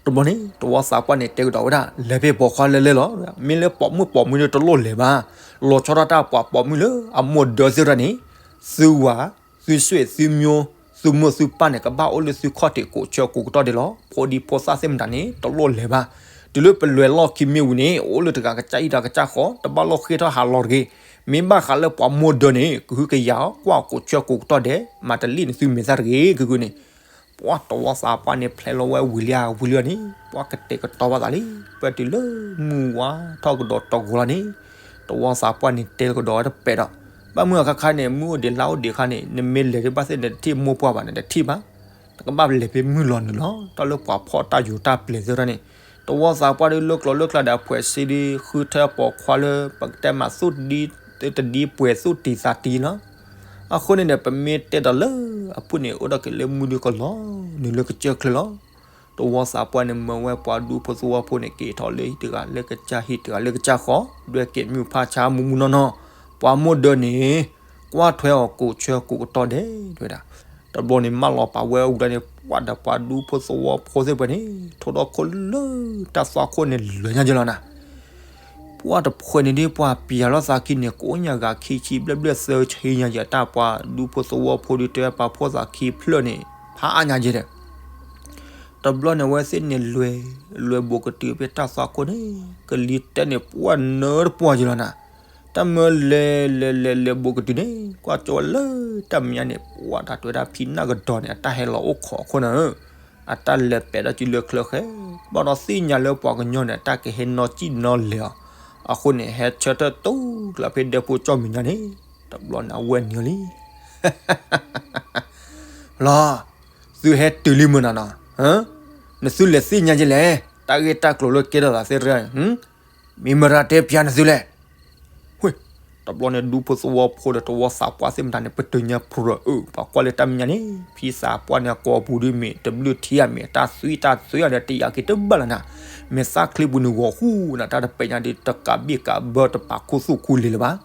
တဘျီန့ၣ် တဝီသးပှၢ်န့ၣ်တဲကဒီးဝဲဒၣ် လဲၤဖဲပိာ်ခွါလၢလဲၣ်လီၤ, မ့ၢ်လၢပိာ်မုၣ်ပိာ်မုၣ်ဒီးတလိၣ်လဲၤဘၣ်, လီၤဆီဒၣ်တၢ်ပိာ်မုၣ်လၢအမိၢ်ဒၢသ့ၣ်တဖၣ်န့ၣ်, သုဝၤ, သုဆွေသုမျိုး, သုမိၢ်သုပၢ်န့ၣ် ကဘၣ်အိၣ်လၢသုခီၣ်ထံးကိးဆၢကိးကတီၢ်ဒဲးလီၤ, ဖိဒံဖိသၣ်သ့ၣ်မတၤန့ၣ် တလိၣ်လဲၤဘၣ်, တုၤလၢပလဲၤလီၢ်ခံမ့ၢ်ဝံၤန့ၣ် အိၣ်လၢတဂၤကစၢ်ဟံၣ်တဂၤကစၢ်ဃီ, တဘၣ်လိၣ်ဃ့ထီၣ်ဟးလီၤတဂ့ၤ, မ့ၢ်ဘၣ်ဃးလၢပိာ်မုၣ်ဒၢန့ၣ် ကဟုကယာ်အီၤ ကွၢ်ကိးဆၢကိးကတီၢ်ဒဲး, မၤတလံၣ်န့ၣ်သုမဲာ်သၣ်တဂ့ၤ, ဂုာ်ဂုာ်န့ၣ် ပှၢ်တဝီသးပှၢ်န့ၣ် ဖျဲလီၤဝဲဝံၤလံဧါဝံၤလံဧါန့ၣ် ပှၢ်ကတဲာ်ကတီၤဘၣ်သးလံ, ပတုၤလၢမုၢ်ဝါထီၣ်ကဒီးတဂီၤလီၤန့ၣ်, တဝီသးပှၢ်န့ၣ်တဲကဒီးဝဲတပဲာ်ဒီး, ဘၣ်မုၢ်အခါခါန့ၣ် မုၢ်အိၣ်ဒံးလါအိၣ်ဒံးအခါန့ၣ် နမ့ၢ်လဲၤဒ်ဘၣ်သ့ၣ်န့ၣ် တထံၣ်မိၢ်ပှၢ်ဘၣ်န့ၣ် တထံၣ်ဘၣ်, နကဘၣ်လဲၤဖဲမုၢ်လီၤနုာ်လီၤ, တၢ်လၢပှၤဖီၣ်တၢ်ယူၤတၢ်ပျဲၤသ့ၣ်တဖၣ်န့ၣ်, တဝီသးပှၢ်ဒုးလၢကျိၤလၢကျါဒီးအဖှဲးစ့ဒုး ဃုထၢပိာ်ခွါလၢ ပကတဲမးသူၣ်ဒံ တဒံပှဲၤသူၣ်တံၤသးတံၤလီၤ. အဃိန့ၣ်ဒီး ပမ့ၢ်တဲဒီးလၢအဖုၣ်န့ၣ် အိၣ်ဒီးက့ၤလၢမုၢ်ဒုးကလီၤနုာ်လၢကစၢၢ်ချၢလီၤ. တဝီသးပှၢ်န့ၣ် မၢဝဲပှၤဒူဖိသဝီဖိန့ၣ် က့ၤထီၣ်လၢဟံၣ်တဂၤလၢကစၢ်ဟံၣ်တဂၤလၢကစၢ်ဃီ, ဒွဲၣ်က့ၤမုၢ်ဖးဆါမုၢ်မုၢ်နီၢ်နီၢ်, ပှၤမိၢ်ဒၢန့ၣ် ကွၢ်ထွဲအီၤကိးဆၢကိးကတီၢ်ဒဲး တဲဝဲဒၣ်. တဘျီန့ၣ် မၢလီၤပာ်ဝဲအူဒၣ်န့ၣ် ပှၢ်ဒီးပှၤဒူဖိသဝီဖိသ့ၣ်ပှဲၤန့ၣ် ထိဒီခိၣ်လၢတၢ်သွၣ်ခိၣ်န့ၣ် လဲၤညါက့ၤလီၤနၤ. ပှၢ်တဖှဲးန့ၣ်ဒ်ပှၢ်ပျံၤလီၤသးခံန့ၣ် ကိးညါဂၤခံဆံဘျဲၣ်ဘျဲၣ်သၢဆံညါယဲၢ် တၢ်ပှၤဒူဖိသဝီဖိဒုးတဲပာ်ဖှိၣ်သးခံဖျၢၣ်န့ၣ် ဖးအါညါက့ၤဒီး တဘျီန့ၣ် အဝဲသ့ၣ်န့ၣ်လဲၤ လဲၤဘူးကတုၤဖဲတၢ်သွၣ်ခိၣ်န့ၣ် ကလံၤတဲန့ၣ် ပှၢ်နၢတပှၢ်က့ၤလီၤနၤ. တၢ်မၢလဲၤလဲၤလဲၤလဲၤဘူးကတုၤန့ၣ် ကွၢ်ကၠီလၢတၢ်မဲာ်ညါန့ၣ် ပှၢ်တၢ်တဲဝဲဒၣ်ဖံနၢ်ကဒီးန့ၣ် အတၢ်ဟဲလီၤအိၣ်ခိးအခိၣ်နၢ်ဧၢ, အတၢ်လဲၤပဲာ်ဒီးစုလၢချၢဃဲ ဘၣ်ဒီးသ့ၣ်ညါလၢပှၤကညီန့ၣ် အတၢ်ကဟဲနီၢ်ကံၣ်နီၢ်လဲၤအီၤ, အဃိန့ၣ် ဟဲဆၢထၢၣ်တူၢ်ကျါဖဲဒဲဖိကၠီၣ်မဲာ်ညါန့ၣ် တဘျီန့ၣ် အဝဲနံၤလံ လီၤ, သုဟဲတုၤလံမုၢ်နၤနီၤ, နသုလဲၤသ့ၣ်ညါက့ၤလဲၣ်, တၢ်ဂ့ၢ်တၢ်ကျိၤလၢကဲထီၣ်သးသ့ၣ်တဖၣ်, မ့ၢ်မတၤတဲပျးနသုလဲၣ်. ဝ့ၢ်, တဘျီန့ၣ် ဒူဖိသဝီဖိဒီးတဝီသးပှၢ်သ့ၣ်မတၤန့ၣ် ပတုာ်ညါဖျိးအၢ ပှၤကွၢ်လၢတၢ်မဲာ်ညါန့ၣ် ဖံသးပှၢ်န့ၣ် အကိာ်ပူၤဒုးမ့ၢ်တဘျုးထံဧါ မ့ၢ်တၢ်သွံတၢ်သွံအဒီးတယာ်က့ၤတဘၣ်လၢၤနၤ, မ့ၢ်သၣ်ချ့ပူၤန့ၣ်ဂီၤဃူနၤ တၢ်တပဲာ်ညါဒုး တကးဘ့ၣ်ကးဘၢတပာ်ခူသူၣ်ခူလံၤလၢၤဘၣ်.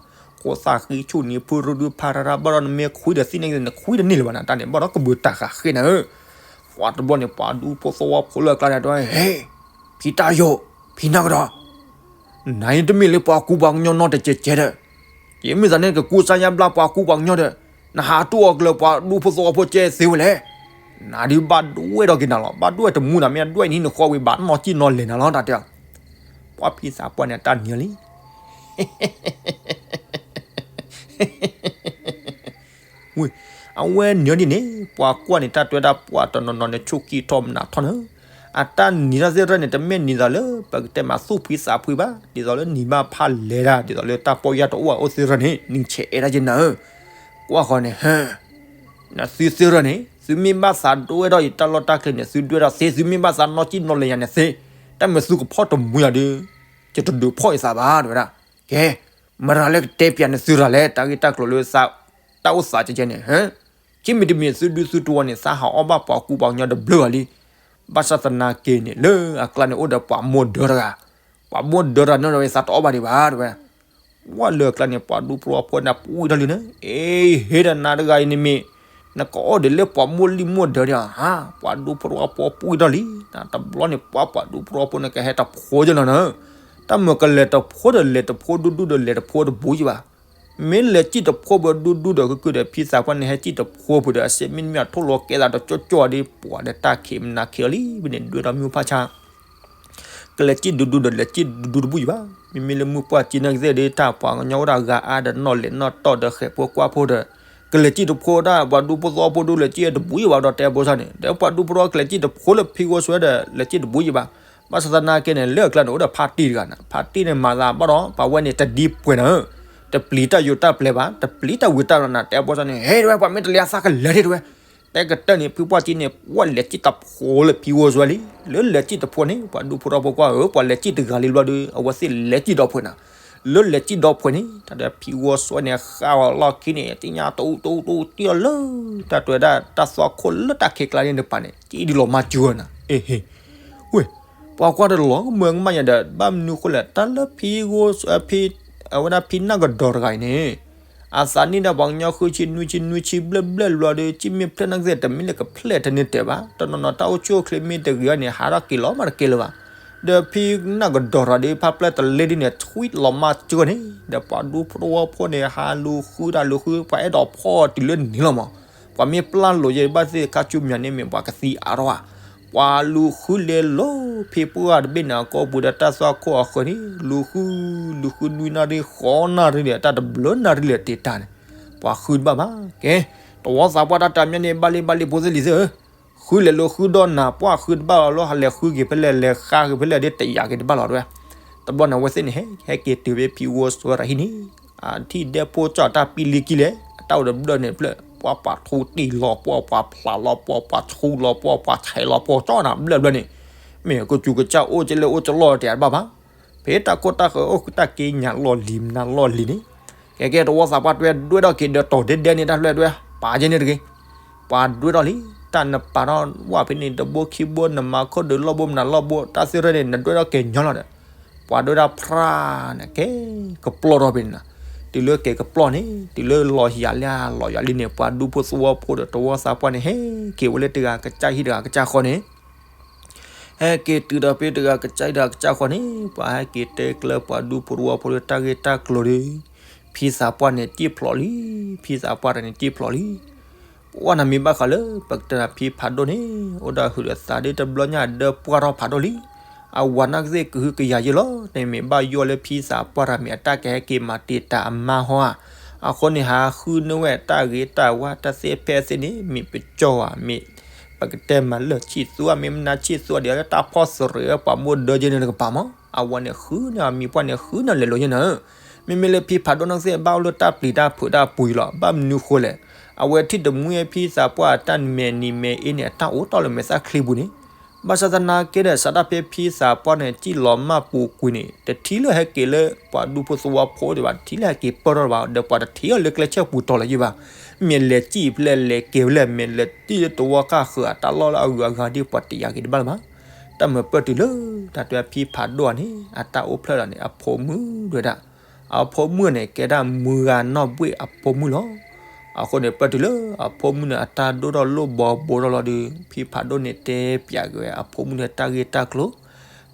ကိးသးဃံဆူၣ်နံၤဖုရူဒုးဖးရၣ်ရၣ် ဘၣ်ဒီးနမ့ၢ်ခွံဒီးသ့ၣ်န့ၣ် နခွံဒီးန့ၢ်လၢၤဘၣ်နၤ တၢ်န့ၣ် ဘၣ်ဒီးကဘုးတၢ်ဃးဃ့နၤဧၢ. ပှၤတဘျီန့ၣ် ပှၤဒူဖိသဝီဖိလၢအကျါန့ၣ် တဲဝဲ ဟ့ၣ်, ဖံတၢ်ယိာ်, ဖံနၢ်ကဒီး, နၤအံၤတမ့ၢ်လၢပှၤကူပှၤကညီနီတကဲးကဲးဒီး, ယမ့ၢ်သးန့ၣ်ကကူစါညါဘျါပှၤကူပှၤကညီဒီး, နဟးတူၢ်အီၤကလၢၤပှၤဒူဖိသဝီဖိကဲသ့ဝဲလဲၣ်. နၤဒုးဘၣ်ဒွဲၣ်ဒီးက့ၤနၤလီၤ, ဘၣ်ဒွဲၣ်တမူနၤ မ့ၢ်အဒွဲၣ်နံၤနဃီဝံၤ ဘၣ်နီၢ်ကံၣ်နီၢ်လဲၤနၤလီၤ တၢ်တဲအီၤ. ပှၢ်ဖံသးပှၢ်န့ၣ် အတၢ်နံၤလံ ဝ့ၢ်, အဝဲနံၤဒ်န့ၣ် ပှၤကွၢ်န့ၣ် တၢ်တဲဝဲဒၣ်ပှၤတနီၤနီၤန့ၣ် ဆိၣ်ကံၢ်ထီၣ်မနုၤထီၣ်န့ၣ်, အတၢ်နံၤတၢ်သ့ၣ်တဖၣ်န့ၣ် တမ့ၢ်နံၤသးလၢ ပကတဲမးသူၣ်ဖှံသးဖှံဘၣ်, ဒ်သိးလၢနံၤဘၣ်ဖးလဲၤတၢ် ဒ်သိးလၢတၢ်ပီၢ်ယၢ်တအိၣ်အအိၣ်သ့ၣ်တဖၣ်န့ၣ် နံၤဆဲးအဲၣ်တၢ်က့ၤနၤဧၢ. ကွၢ်ဃီန့ၣ် ဟၢ နသုသ့ၣ်တဖၣ်န့ၣ် သုမ့ၢ်ဘၣ်သးဒွဲၣ်ထီၣ်ယတၢ်လီၢ်တၢ်ကျဲန့ၣ် သုဒွဲၣ်ထီၣ်သ့, သုမ့ၢ်ဘၣ်သးနီၢ်ကံၣ်နီၢ်လဲၤယၤန့ၣ်သ့, တၢ်မ့ၢ်သုကဖီၣ်တမူယၤဒီး ယတဒုးဖီၣ်ယသးဘၣ် တဲဝဲဒၣ်. ကဲ, မတၤလၢကတဲပျးနသုတဂၤလဲၣ် တၢ်ဂ့ၢ်တၢ်ကျိၤလၢ တၢ်အိၣ်သးကဲကဲန့ၣ်, ဟၢ, ခံမံၤတမံၤ သုဒုသုတဝီန့ၣ် သးဟးအီၣ်ဘၣ်ပှၤကူပှၤကညီတဘျုးဂၤလံ. ဘၣ်ဆၣ်သနာ်က့န့ၣ် လၢအကျါန့ၣ်အိၣ်ဒီးပှၤမိၢ်ဒၢတဂၤ, ပှၤမိၢ်ဒၢတဂၤန့ၣ်ဒီး သးတအီၣ်ဘၣ်ဒံးဘၣ် တဲဝဲ. ဝဲလၢအကျါန့ၣ် ပှၤဒူဖိသဝီဖိန့ၣ် ပှံၢ်ထီၣ်လံန့ၣ်, အ့ ဟ့ၣ်ဒီးနၤတဂၤအံၤန့ၣ်မ့ၢ် နကအီၣ်ဒံးလၢပှၤမိၢ်လံၣ်မိၢ်ဒၢဒံးဧါ, ဟါ, ပှၤဒူဖိသဝီဖိပှံၢ်ထီၣ်လံ. တဘျီန့ၣ် ပှၤပှၤဒူဖိသဝီဖိန့ၣ် ကဟဲတဖိကလီၤနၤ, တၢ်မၢကလဲၤတဖိဒီးလဲၤတဖိဒူဒူဒီးလဲၤတဖိတဘူးယံၤဘၣ်. မ့ၢ်လဲၤစံၣ်တဖိဘၣ်ဒူဒူဒီး ကုၢ်ကုၢ်ဒီး ဖံသးပှၢ်န့ၣ် ဟဲစံၣ်တဖိဖုးဒီး အစ့မ့ၢ်တမ့ၢ်အထိၣ်လီၤကဲသးဒီး ကၠီကၠီဒီး ပှၤဒီးတၢ်ခံးမနၤခံးအီၤလံ ဝဲန့ၣ်ဒွဲၣ်ဒီးမုၢ်ဖးဆါ ကလဲၤစံၣ်ဒူဒူဒီး လဲၤစံၣ်ဒူဒူတဘူးယံၤဘၣ်. မ့မ့ၢ်လၢမုၢ်ပှၢ်ကၠံနာ်က့သ့ၣ်ဒီး တၢ်ပှၤကညီအိၣ်ဒီးဂၤအါဒီး နီၣ်လဲၤနီၣ်တီၢ်ဒီး ဃဲးဖိကွၢ်ဖိဒီး ကလဲၤစံၣ်တဖိဒၣ် ပှၤဒူဖိသဝီဖိဒုး လဲၤစံၣ်တဘူးယံၤဘၣ်ဒီး တဲဘိဆၣ်န့ၣ် ဒီးပှၤဒူဖိသဝီကလဲၤစံၣ်တဖိလၢဖံဂီၤစွဲဒီး လဲၤစံၣ်တဘူးယံၤဘၣ်. ဘၣ်ဆၣ်သနာ်က့န့ၣ် လၢအကျါန့ၣ် အိၣ်ဒီးဖါတံၢ်တဂၤန့ၣ် ဖါတံၢ်န့ၣ်မၤသးဘၣ်ဒီး ပှၤဝဲန့ၣ်တဒံပှဲၤနၤဧၢ, တပျံၤတၢ်ယိာ်တၢ်ပျဲၤဘၣ်, တပျံၤတၢ်ဝံၤတၢ်နၤ တဲဘိဆၣ်န့ၣ် ဟဲ တဲဝဲ ပှၤမ့ၢ်တလဲၤအသးကလဲၤဒၣ် တဲဝဲ တဲကတၢၢ်န့ၣ် ဖုပှၢ်ကၠံန့ၣ် ပှၤလဲၤစံၣ်တဖိလၢဖံဂီၤစွဲလံ. လၢလဲၤစံၣ်တဖိန့ၣ် ပှၤဒူဖိသဝီဖိကွၢ်ဧၢ ပှၤလဲၤစံၣ်တဂၤလံဘျီဒီး အဝဲသ့ၣ်လဲၤစံၣ်ဒီးဖှဲးနၤ. လၢလဲၤစံၣ်ဒီးဖှဲးန့ၣ် တၢ်ဒီးဖံဂီၤစွဲန့ၣ် ဃၣ်ဝဲလီၢ်ခံန့ၣ် သ့ၣ်ညါတအူတအူတအူတံၢ်အီၤလၢ တၢ်တဲဝဲဒၣ် တၢ်သွၣ်ခိၣ်လၢတၢ်ခံးကျါန့ၣ်တပၤန့ၣ် ကံဒုးလီၤမၤစၢၤနၤ အ့ဟ့ ဝ့ၢ် ပှၤကွၢ်တလီၤကမၢကမၣ်ယၤဒီး ဘၣ်မနုၤဃိလဲၣ် တၢ်လၢဖံဂီၤ ဖံ အဝဲဒၣ်ဖံနၢ်ကဒီးတဂၤအံၤန့ၣ် အသးနံၣ်ဒီးပှၤကညီဃုဆံနွံဆံနွံဆံဘျဲၣ်ဘျဲၣ်ဘျီဒီး ကၠံၣ်မ့ၢ်ဖျၢၣ်နာ်က့သ့ၣ် တမ့ၢ်လၢကဖျဲၣ်ထဲန့ၣ်တဲဘၣ်, တနီၤနီၤတၢ်အိၣ်ဆူၣ်အိၣ်ချ့မ့ၢ်တဂ့ၤန့ၣ် ဟးထီၣ်က့ၤလီၤမးတကဲလၢၤဘၣ်. ဒီးဖံနၢ်ကဒီးရၤဒီး ဖးပျဲၢ်တလဲဒ်န့ၣ် ထွံၣ်လီၤမးကၢန့ၣ် ဒီးပှၤဒူဖိသဝီဖိန့ၣ် ဟးလူၤဃုတၢ်လူၤဃု ပှၤအဲၣ်ဒိးဖီၣ်တုၤလၢန့ၣ်လီၤမး, ပှၤမ့ၢ်ပျၢ်လိာ်ယဲဘၣ်သ့ၣ် ခါဆူမဲာ်ညါန့ၣ်မ့ၢ်ပှၤကသံအါထီၣ်ဧါ. ပှၤလူၤဃုလဲၤလီၤ ဖံပှၢ်တဘ့ၣ်န့ၣ် အကိာ်ပူၤဒီးတၢ်သွၣ်ခိၣ်အဃၢၤန့ၣ် လူၤဃု လူၤဃုနွံနၣ်ရံၣ် ဃိးနၣ်ရံၣ်ဒီး တၢ်တဘျုးနၣ်ရံၣ်လၢာ်တ့ၢ်တၢ်န့ၣ် ပှၤဃုတဘၣ်ဘၣ်. ကဲ, တဝီသးပှၢ်တၢ်တမံၤန့ၣ် ဘၣ်လံဘၣ်လံ ဖိသ့ၣ်လံၤသ့ၣ်ဧၢ, ဃုလဲၤလူၤဃုဒီးနၤ ပှၢ်ဃုတဘၣ်လီၤလၢ ဟးလဲၤဃုက့ၤဖဲလဲၣ် လဲၤဃါက့ၤဖဲလဲၣ်ဒီး တယာ်က့ၤတဘၣ်လီၤတဝဲ. တဘျီန့ၣ် အဝဲသ့ၣ်န့ၣ် ဟဲ ဟဲက့ၤတုၤဖဲဖံဝီစွဲတၢ်ဟံၣ်န့ၣ် အထံၣ်ဒဲဖိကၠီၣ်တၢ်ပံလံကံလဲၣ် အတၢ်အိၣ်တဘျၢၣ်န့ၣ်ဖျၢၣ် ပှၤပှၤထူတံၢ်လီၤ ပှၤပှၤဖျးလီၤ ပှၤပှၤဆူလီၤ ပှၤပှၤဆဲးလီၤ ပှၤကၠီၣ်နၤဘျၢၣ်ဘျၢၣ်န့ၣ် မ့ၢ်ကစူၤကစၢ်အိၣ်ကလဲၣ်အိၣ်ကလီၢ်တယာ်တဘၣ်ဘၣ်. ဖဲတၢ်ခိၣ်တၢ်ဃၢၤအိၣ်ဃုတၢ်က့ညၣ်လီၢ်လံၤမနုၤလီၢ်လံၤန့ၣ် ကဲကဲ တဝီသးပှၢ်တဝဲဒွဲၣ်ထီၣ်က့ၤဒီးတီၤဒဲဒဲန့ၣ် တၢ်ဖျၢၣ်တဝဲ ပာ်ကဲန့ၣ်တဂ့ၤ. ပှၤဒွဲၣ်ထီၣ်လံ တၢ်နပာ်ထီၣ်ဝဲဖဲန့ၣ် တဘိခံဘိ နမၤခိၣ်ဒုးလီၢ်ဘိမနုၤလီၢ်ဘိ တၢ်သ့ၣ်ရၢၣ်န့ၣ် နဒွဲၣ်ထီၣ်က့ၤညီလီၤဒီး ပှၤဒွဲၣ်ဒၣ်ဖြၢၣ်န့ၣ် ကဲကပျီၢ်ထီၣ်ဖဲန့ၣ်နီၤ. တုၤလၢကဲကပျီၢ်န့ၣ် တုၤလၢလီၤယၤလံ လီၤယၤလံန့ၣ် ပှၤဒူဖိသဝီဖိဒီးတဝီသးပှၢ်န့ၣ် ဟဲက့ၤဝဲလၢတဂၤကစၢ်ဟံၣ်တဂၤကစၢ်ဃီန့ၣ် ဟဲက့ၤတုၤဒီးဖဲတဂၤကစၢ်ဟံၣ်တဂၤကစၢ်ဃီန့ၣ် ပှၤဟဲက့ၤတဲကျၢၤပှၤဒူဖိသဝီဖိလၢတၢ်ဂ့ၢ်တၢ်ကျိၤဒီး ဖံသးပှၢ်န့ၣ်တံၢ်ဖျိးလံ, ဖံသးပှၢ်တဂၤန့ၣ်တံၢ်ဖျိးလံ. ပှၢ်နၤမ့ၢ်ဘၣ်ဃးလၢ ပကတဲနၤဖံဖးဒိၣ်န့ၣ် အိၣ်ဒီးဟုးဒီးသးဒ်တဘျီညါဒၢပှၢ်ထီၣ်ဖးဒိၣ်လံ. အဝၤနာ်က့သ့ၣ်ကဟုကယာ်ယဲလီၤ. န့ၣ်မ့ၢ်ဘၣ်ယိၣ်လၢဖံသးပှၢ်တဂၤမ့ၢ်အတၢ်ကဟဲက့ၤမၤတံာ်တာ်အမါဟီဧါ. အဃိန့ၣ် ဟးဃုန့ၢ်ဝဲတၢ်ဂ့ၤတၢ်ဝါတၢ်သ့ၣ်ဖဲသ့ၣ်န့ၣ် မ့ၢ်ပကၠီဧါ မ့ၢ် ပကတဲမၤလၢာ်ဆံၣ်သူဧါ မ့ၢ်မနုၤဆံၣ်သူဧါ ဒ်လၢတၢ်ဖီၣ်စရ့းဝဲပှၤမိၢ်ဒၢယဲန့ၣ်တကပၤမး အဝဲန့ၣ်ဃုန့ၢ်အမံၤပှၢ်န့ၣ် ဃုန့ၢ်လဲၤလိၤယဲန့ၣ်. မ့မ့ၢ်လၢဖံဖးဒိၣ်နာ်က့သ့ၣ် ဘၣ်အိၣ်လၢတၢ်ပျံၤတၢ်ဖုးတၢ်ပှံၤလီၤ. ဘၣ်မနုၤဃိလဲၣ်, အဝဲထံၣ်တမှံဖံသးပှၢ်အတၢ်မဲာ်နံၤမဲာ်အ့န့ၣ် အတၢ်အိၣ်တီၢ်လၢမဲာ်သၣ်ချံပူၤန့ၣ် ဘၣ်ဆၣ်သနာ်က့ဒီး စးထီၣ်ဖဲဖံသးပှၢ်န့ၣ် စံၣ်လီၤမၢ်ပူၤကွံာ်န့ၣ် တထံၣ်လၢဟဲက့ၤလၢပှၤဒူဖိသဝီဖိဒံးဘၣ်, တထံၣ်လၢဟဲက့ၤပၢၢ်ထီၣ်ဘၣ်, ဒီးပှၤတထံၣ်အီၤလၢကျဲဆၢပူၤတီၤလၢၤယဲဘၣ်. မ့ၢ်လဲၤစံၣ်ဖဲလဲၣ် လဲၤက့ၤဖဲလဲၣ်, မ့ၢ်လဲၤတ့ၢ်လၢတဝီဃၣ်ဃၢၤအတၢ်လီၢ်လၢအဂုၤအဂၤဒ်ပှၤတယာ်က့ၤတဘၣ်လၢၤဘၣ်. တၢ်မၤပၢၢ်တုၤလၢ တၢ်တဲဖံဖးဒိၣ်န့ၣ် အတၢ်အိၣ်ဖျဲၣ်လီၤန့ၣ် အဖိမုၣ်ဒၣ် အဖိမုၣ်န့ၣ် ကဲဒၣ်မုၢ်ဂၤနီၢ်ဘှ့ၣ်အဖိမုၣ်လီၤ. အဃိန့ၣ် ပၢၢ်တုၤလၢအဖိမုၣ်န့ၣ် အတၢ်ဒိၣ်ထီၣ်လိၣ်ဘီဘိထီၣ်လီၤဒီး ဖံဖးဒိၣ်န့ၣ် တဲပၠးက့ၤဝဲအဖိမုၣ်န့ၣ် တၢ်ဂ့ၢ်တၢ်ကျိၤ,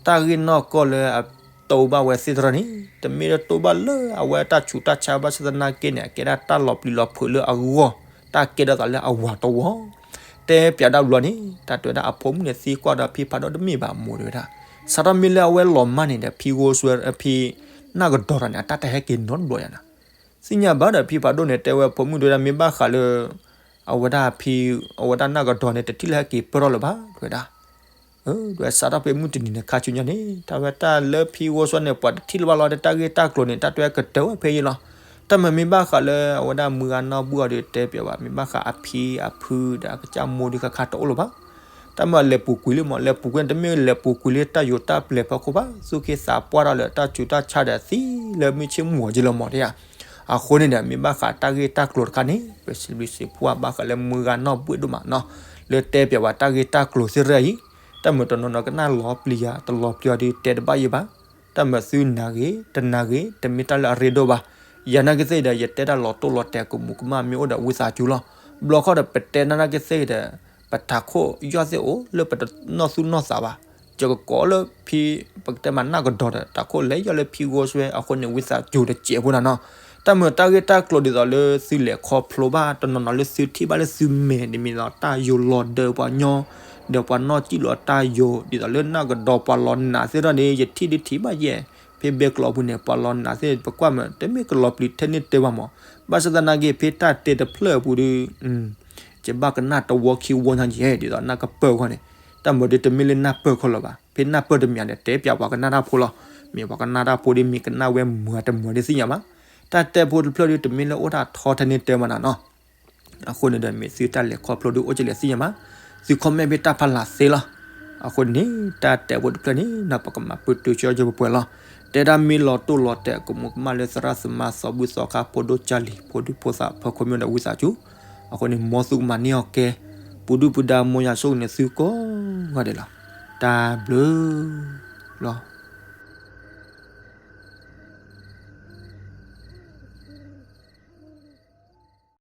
တၢ်ဂ့ၢ်နီၢ်ကီၢ်လၢအတိၢ်ဘၣ်ဝဲသ့ၣ်တဖၣ်န့ၣ် တမ့ၢ်လၢတိၢ်ဘၣ်လၢအဝဲတၢ်ဆူးတၢ်ဆါဘၣ်ဆၣ်သနာ်က့န့ၣ် အကဲဒၣ်တၢ်လီၤပျံၤလီၤဖုးလၢအဂီၢ်, တၢ်ကဲထီၣ်သးလၢအဝၤတဝီ တဲပၠးဒၣ်ဘျီန့ၣ် တၢ်တဲဝဲဒၣ်အဖိမုၣ်န့ၣ်သံကွၢ်ဒီးဖံဖးဒိၣ်တမ့ၢ်ဘၣ်အမိၢ်တဲဝဲဒၣ်, စးထီၣ်မ့ၢ်လၢအဝဲလီၤမၢ်န့ၣ်ဒီး ဖံဂိၢ်စွဲ ဖံနၢ်ကဒီးတၢ်န့ၣ် အတၢ်တဟဲက့ၤနီတဘျီယၤနီၤ. သ့ၣ်ညါဘၣ်ဒီးဖံဖးဒိၣ်န့ၣ် တဲဝဲအဖိမုၣ်တဲဝဲဒၣ် မ့ၢ်ဘၣ်ဃးလၢ အဝဲဒၣ်ဖံ အဝဲဒၣ်နၢ်ကဒီးန့ၣ် တထံၣ်လၢဟဲက့ၤပၢၢ်ထီၣ်လၢၤဘၣ် တဲဝဲဒၣ် ဒွဲစးထီၣ်ဖဲမုၢ်တနံၤန့ၣ် ခါဆူညါန့ၣ် တၢ်ဝဲတၢ်လၢဖံဂိၢ်စွဲန့ၣ် ပှၤတထံၣ်လၢၤဘၣ်လီၤ တၢ်ဂ့ၢ်တၢ်ကျိၤန့ၣ် တၢ်တဲဝဲကတၢၢ်ဝဲဖဲအံၤလီၤ. တၢ်မၤမ့ၢ်ဘၣ်ဃးလၢအဝဲဒၣ်မုၢ်ဂၤနီၢ်ဘှ့ၣ်အီၤဒီးတဲပၠးဘၣ် မ့ၢ်ဘၣ်ဃးအဖံအဖုဒီးအကစၢ်မိၢ်ဒုးခါခါတအိၣ်လၢၤဘၣ်. တၢ်မၤလဲၤပူၤကွံာ်လံမး လဲၤပူၤကွံာ်န့ၣ် တမ့ၢ်လဲၤပူၤကွံာ်လၢတၢ်ယိၤတၢ်ပျဲၤဖီခိၣ်ဘၣ် သူၣ်က့သးပှၢ်ထီၣ်လၢတၢ်ဆူးတၢ်ဆါဒီးသံလၢမုၢ်ဆ့ၣ်မုၢ်ဂီၤက့လီၤမးတဲယၤ. အဃိန့ၣ်ဒီး မ့ၢ်ဘၣ်ဃးတၢ်ဂ့ၢ်တၢ်ကျိၤတခါန့ၣ် ပစံးဘျုးစံးဖှိၣ်ဘၣ်ဃးလၢမုၢ်ဂၤနီၢ်ဘှ့ၣ်ဒိၣ်မးနီၤ လၢတဲပၠးဝဲတၢ်ဂ့ၢ်တၢ်ကျိၤသ့ၣ်တဖၣ်အံၤ. တၢ်မၤတနီၤနီၤကနၣ်လီၤပျံၤယၤ တလီၤပျံၤအီၤဒီးတဲတဘၣ်ယဲဘၣ်. တၢ်မၤသုနာ်ဂ့ၤ တနာ်ဂ့ၤ တမ့ၢ်တၢ်လၢအရ့ဒိၣ်ဘၣ်. ယၤနာ်က့သ့ၣ်ဒီး ယတဲတၢ်လီၤတိၢ်လီၤတဲာ်ကမူးကမၣ်မ့ၢ်အိၣ်ဒီးဝံသးစူၤလီၤ. ဘျီခီဒီးပတဲနာ်က့သ့ၣ်ဒီး ပထးခိၣ်ယီၢ်သ့ၣ်အိၣ်လၢပတနီၢ်သူၣ်နီၢ်သးဘၣ်. ယကကိးလၢဖံ ပကတဲမးနၢ်ကဒီးဒီး တၢ်ခိၣ်လဲၤယီၢ်လၢဖံဂိၢ်စွဲ အဃိန့ၣ် ဝံသးစူၤတစဲးဖိနၤနီၤ. တၢ်မၤတၢ်ဂ့ၢ်တၢ်ကျိၤဒ်သိးလၢသုလဲၤခီဖျိဘၣ် တနီၤနီၤလၢသုထံၣ်ဘၣ်လၢသုမဲာ် ဒ်မ့ၢ်လီၤတၢ်ယိၤလီၤဒၢပှၤညီ ဒီးပှၤနီၢ်စံၣ်လီၤတၢ်ယိၤ ဒ်သိးလၢနၢ်ကဒီးပှၤလီၤနာ်သ့ၣ်တဖၣ်န့ၣ် ယထံၣ်ဒုးထံၣ်ဘၣ်ယဲၢ် ဖဲဘဲကျိးပူၤန့ၣ် ပှၤလီၤနာ်သ့ၣ် ပကွၢ်မး တမ့ၢ်ကလီၤပျံၤထဲန့ၣ်တဲဘၣ်မး. ဘၣ်ဆၣ်သနာ်က့ ဖဲတၢ်တဲတဖျၢၣ်အပူၤဒီး ယဘၣ်ကနၣ်တဝီခံဝီညါယဲၢ် ဒ်သိးနၢ်ကပၢၢ်ခီန့ၣ်. တၢ်မၤဒ်တမ့ၢ်လၢနၢ်ပၢၢ်ခီလၢၤဘၣ်. ဖဲနၢ်ပၢၢ်တမံၤဒီး တဲပၠးပှၤကနၣ်တၢ်ဖိလီၤ. မ့ၢ်ပှၤကနၣ်တၢ်ဖိဒီး မ့ၢ်ကနၣ်ဝဲမုာ်တမုာ်ဒ်သ့ၣ်ညါဘၣ်. တၢ်တဲဖိတဖျၢၣ်ဒီး တမ့ၢ်လၢအိၣ်တၢ်ထီထဲန့ၣ်တဲမးနၤနီၤ. အဃိန့ၣ်ဒီး မ့ၢ်သုတၢ်လဲၤခီဖျိဒီး အိၣ်ကလဲၣ်သ့ၣ်ညါဘၣ်. သု comment ဖဲတၢ်ဖးလၢ်သ့လီၤ. အဃိန့ၣ် တၢ်တဲဖိတဖျၢၣ်န့ၣ် ပကမၤပတုာ်ဆၢယပှဲၤလီၤ. တဲဒၣ်မ့ၢ်လီၤတိၢ်လီၤတဲာ်ကမူးကမၣ်လၢသရၣ်သမါသီဘူၣ်သီခါ ဖိဒိၣ်ကၢ်လံၤ ဖိဒိၣ်ဖိသၣ်ဖၢခိၣ်မ့ၢ်ဒီးဝံသးစူၤ. အဃိန့ၣ် မ်သုကမၤန့ၢ်အီၤကဲ ပူၤဒုၣ်ပူၤဒါမ်ယွၤဆိၣ်ဂ့ၤန့ၢ်သုကိးဂၤဒဲးလီၤ. တၢ်ဘျုးလီၤ.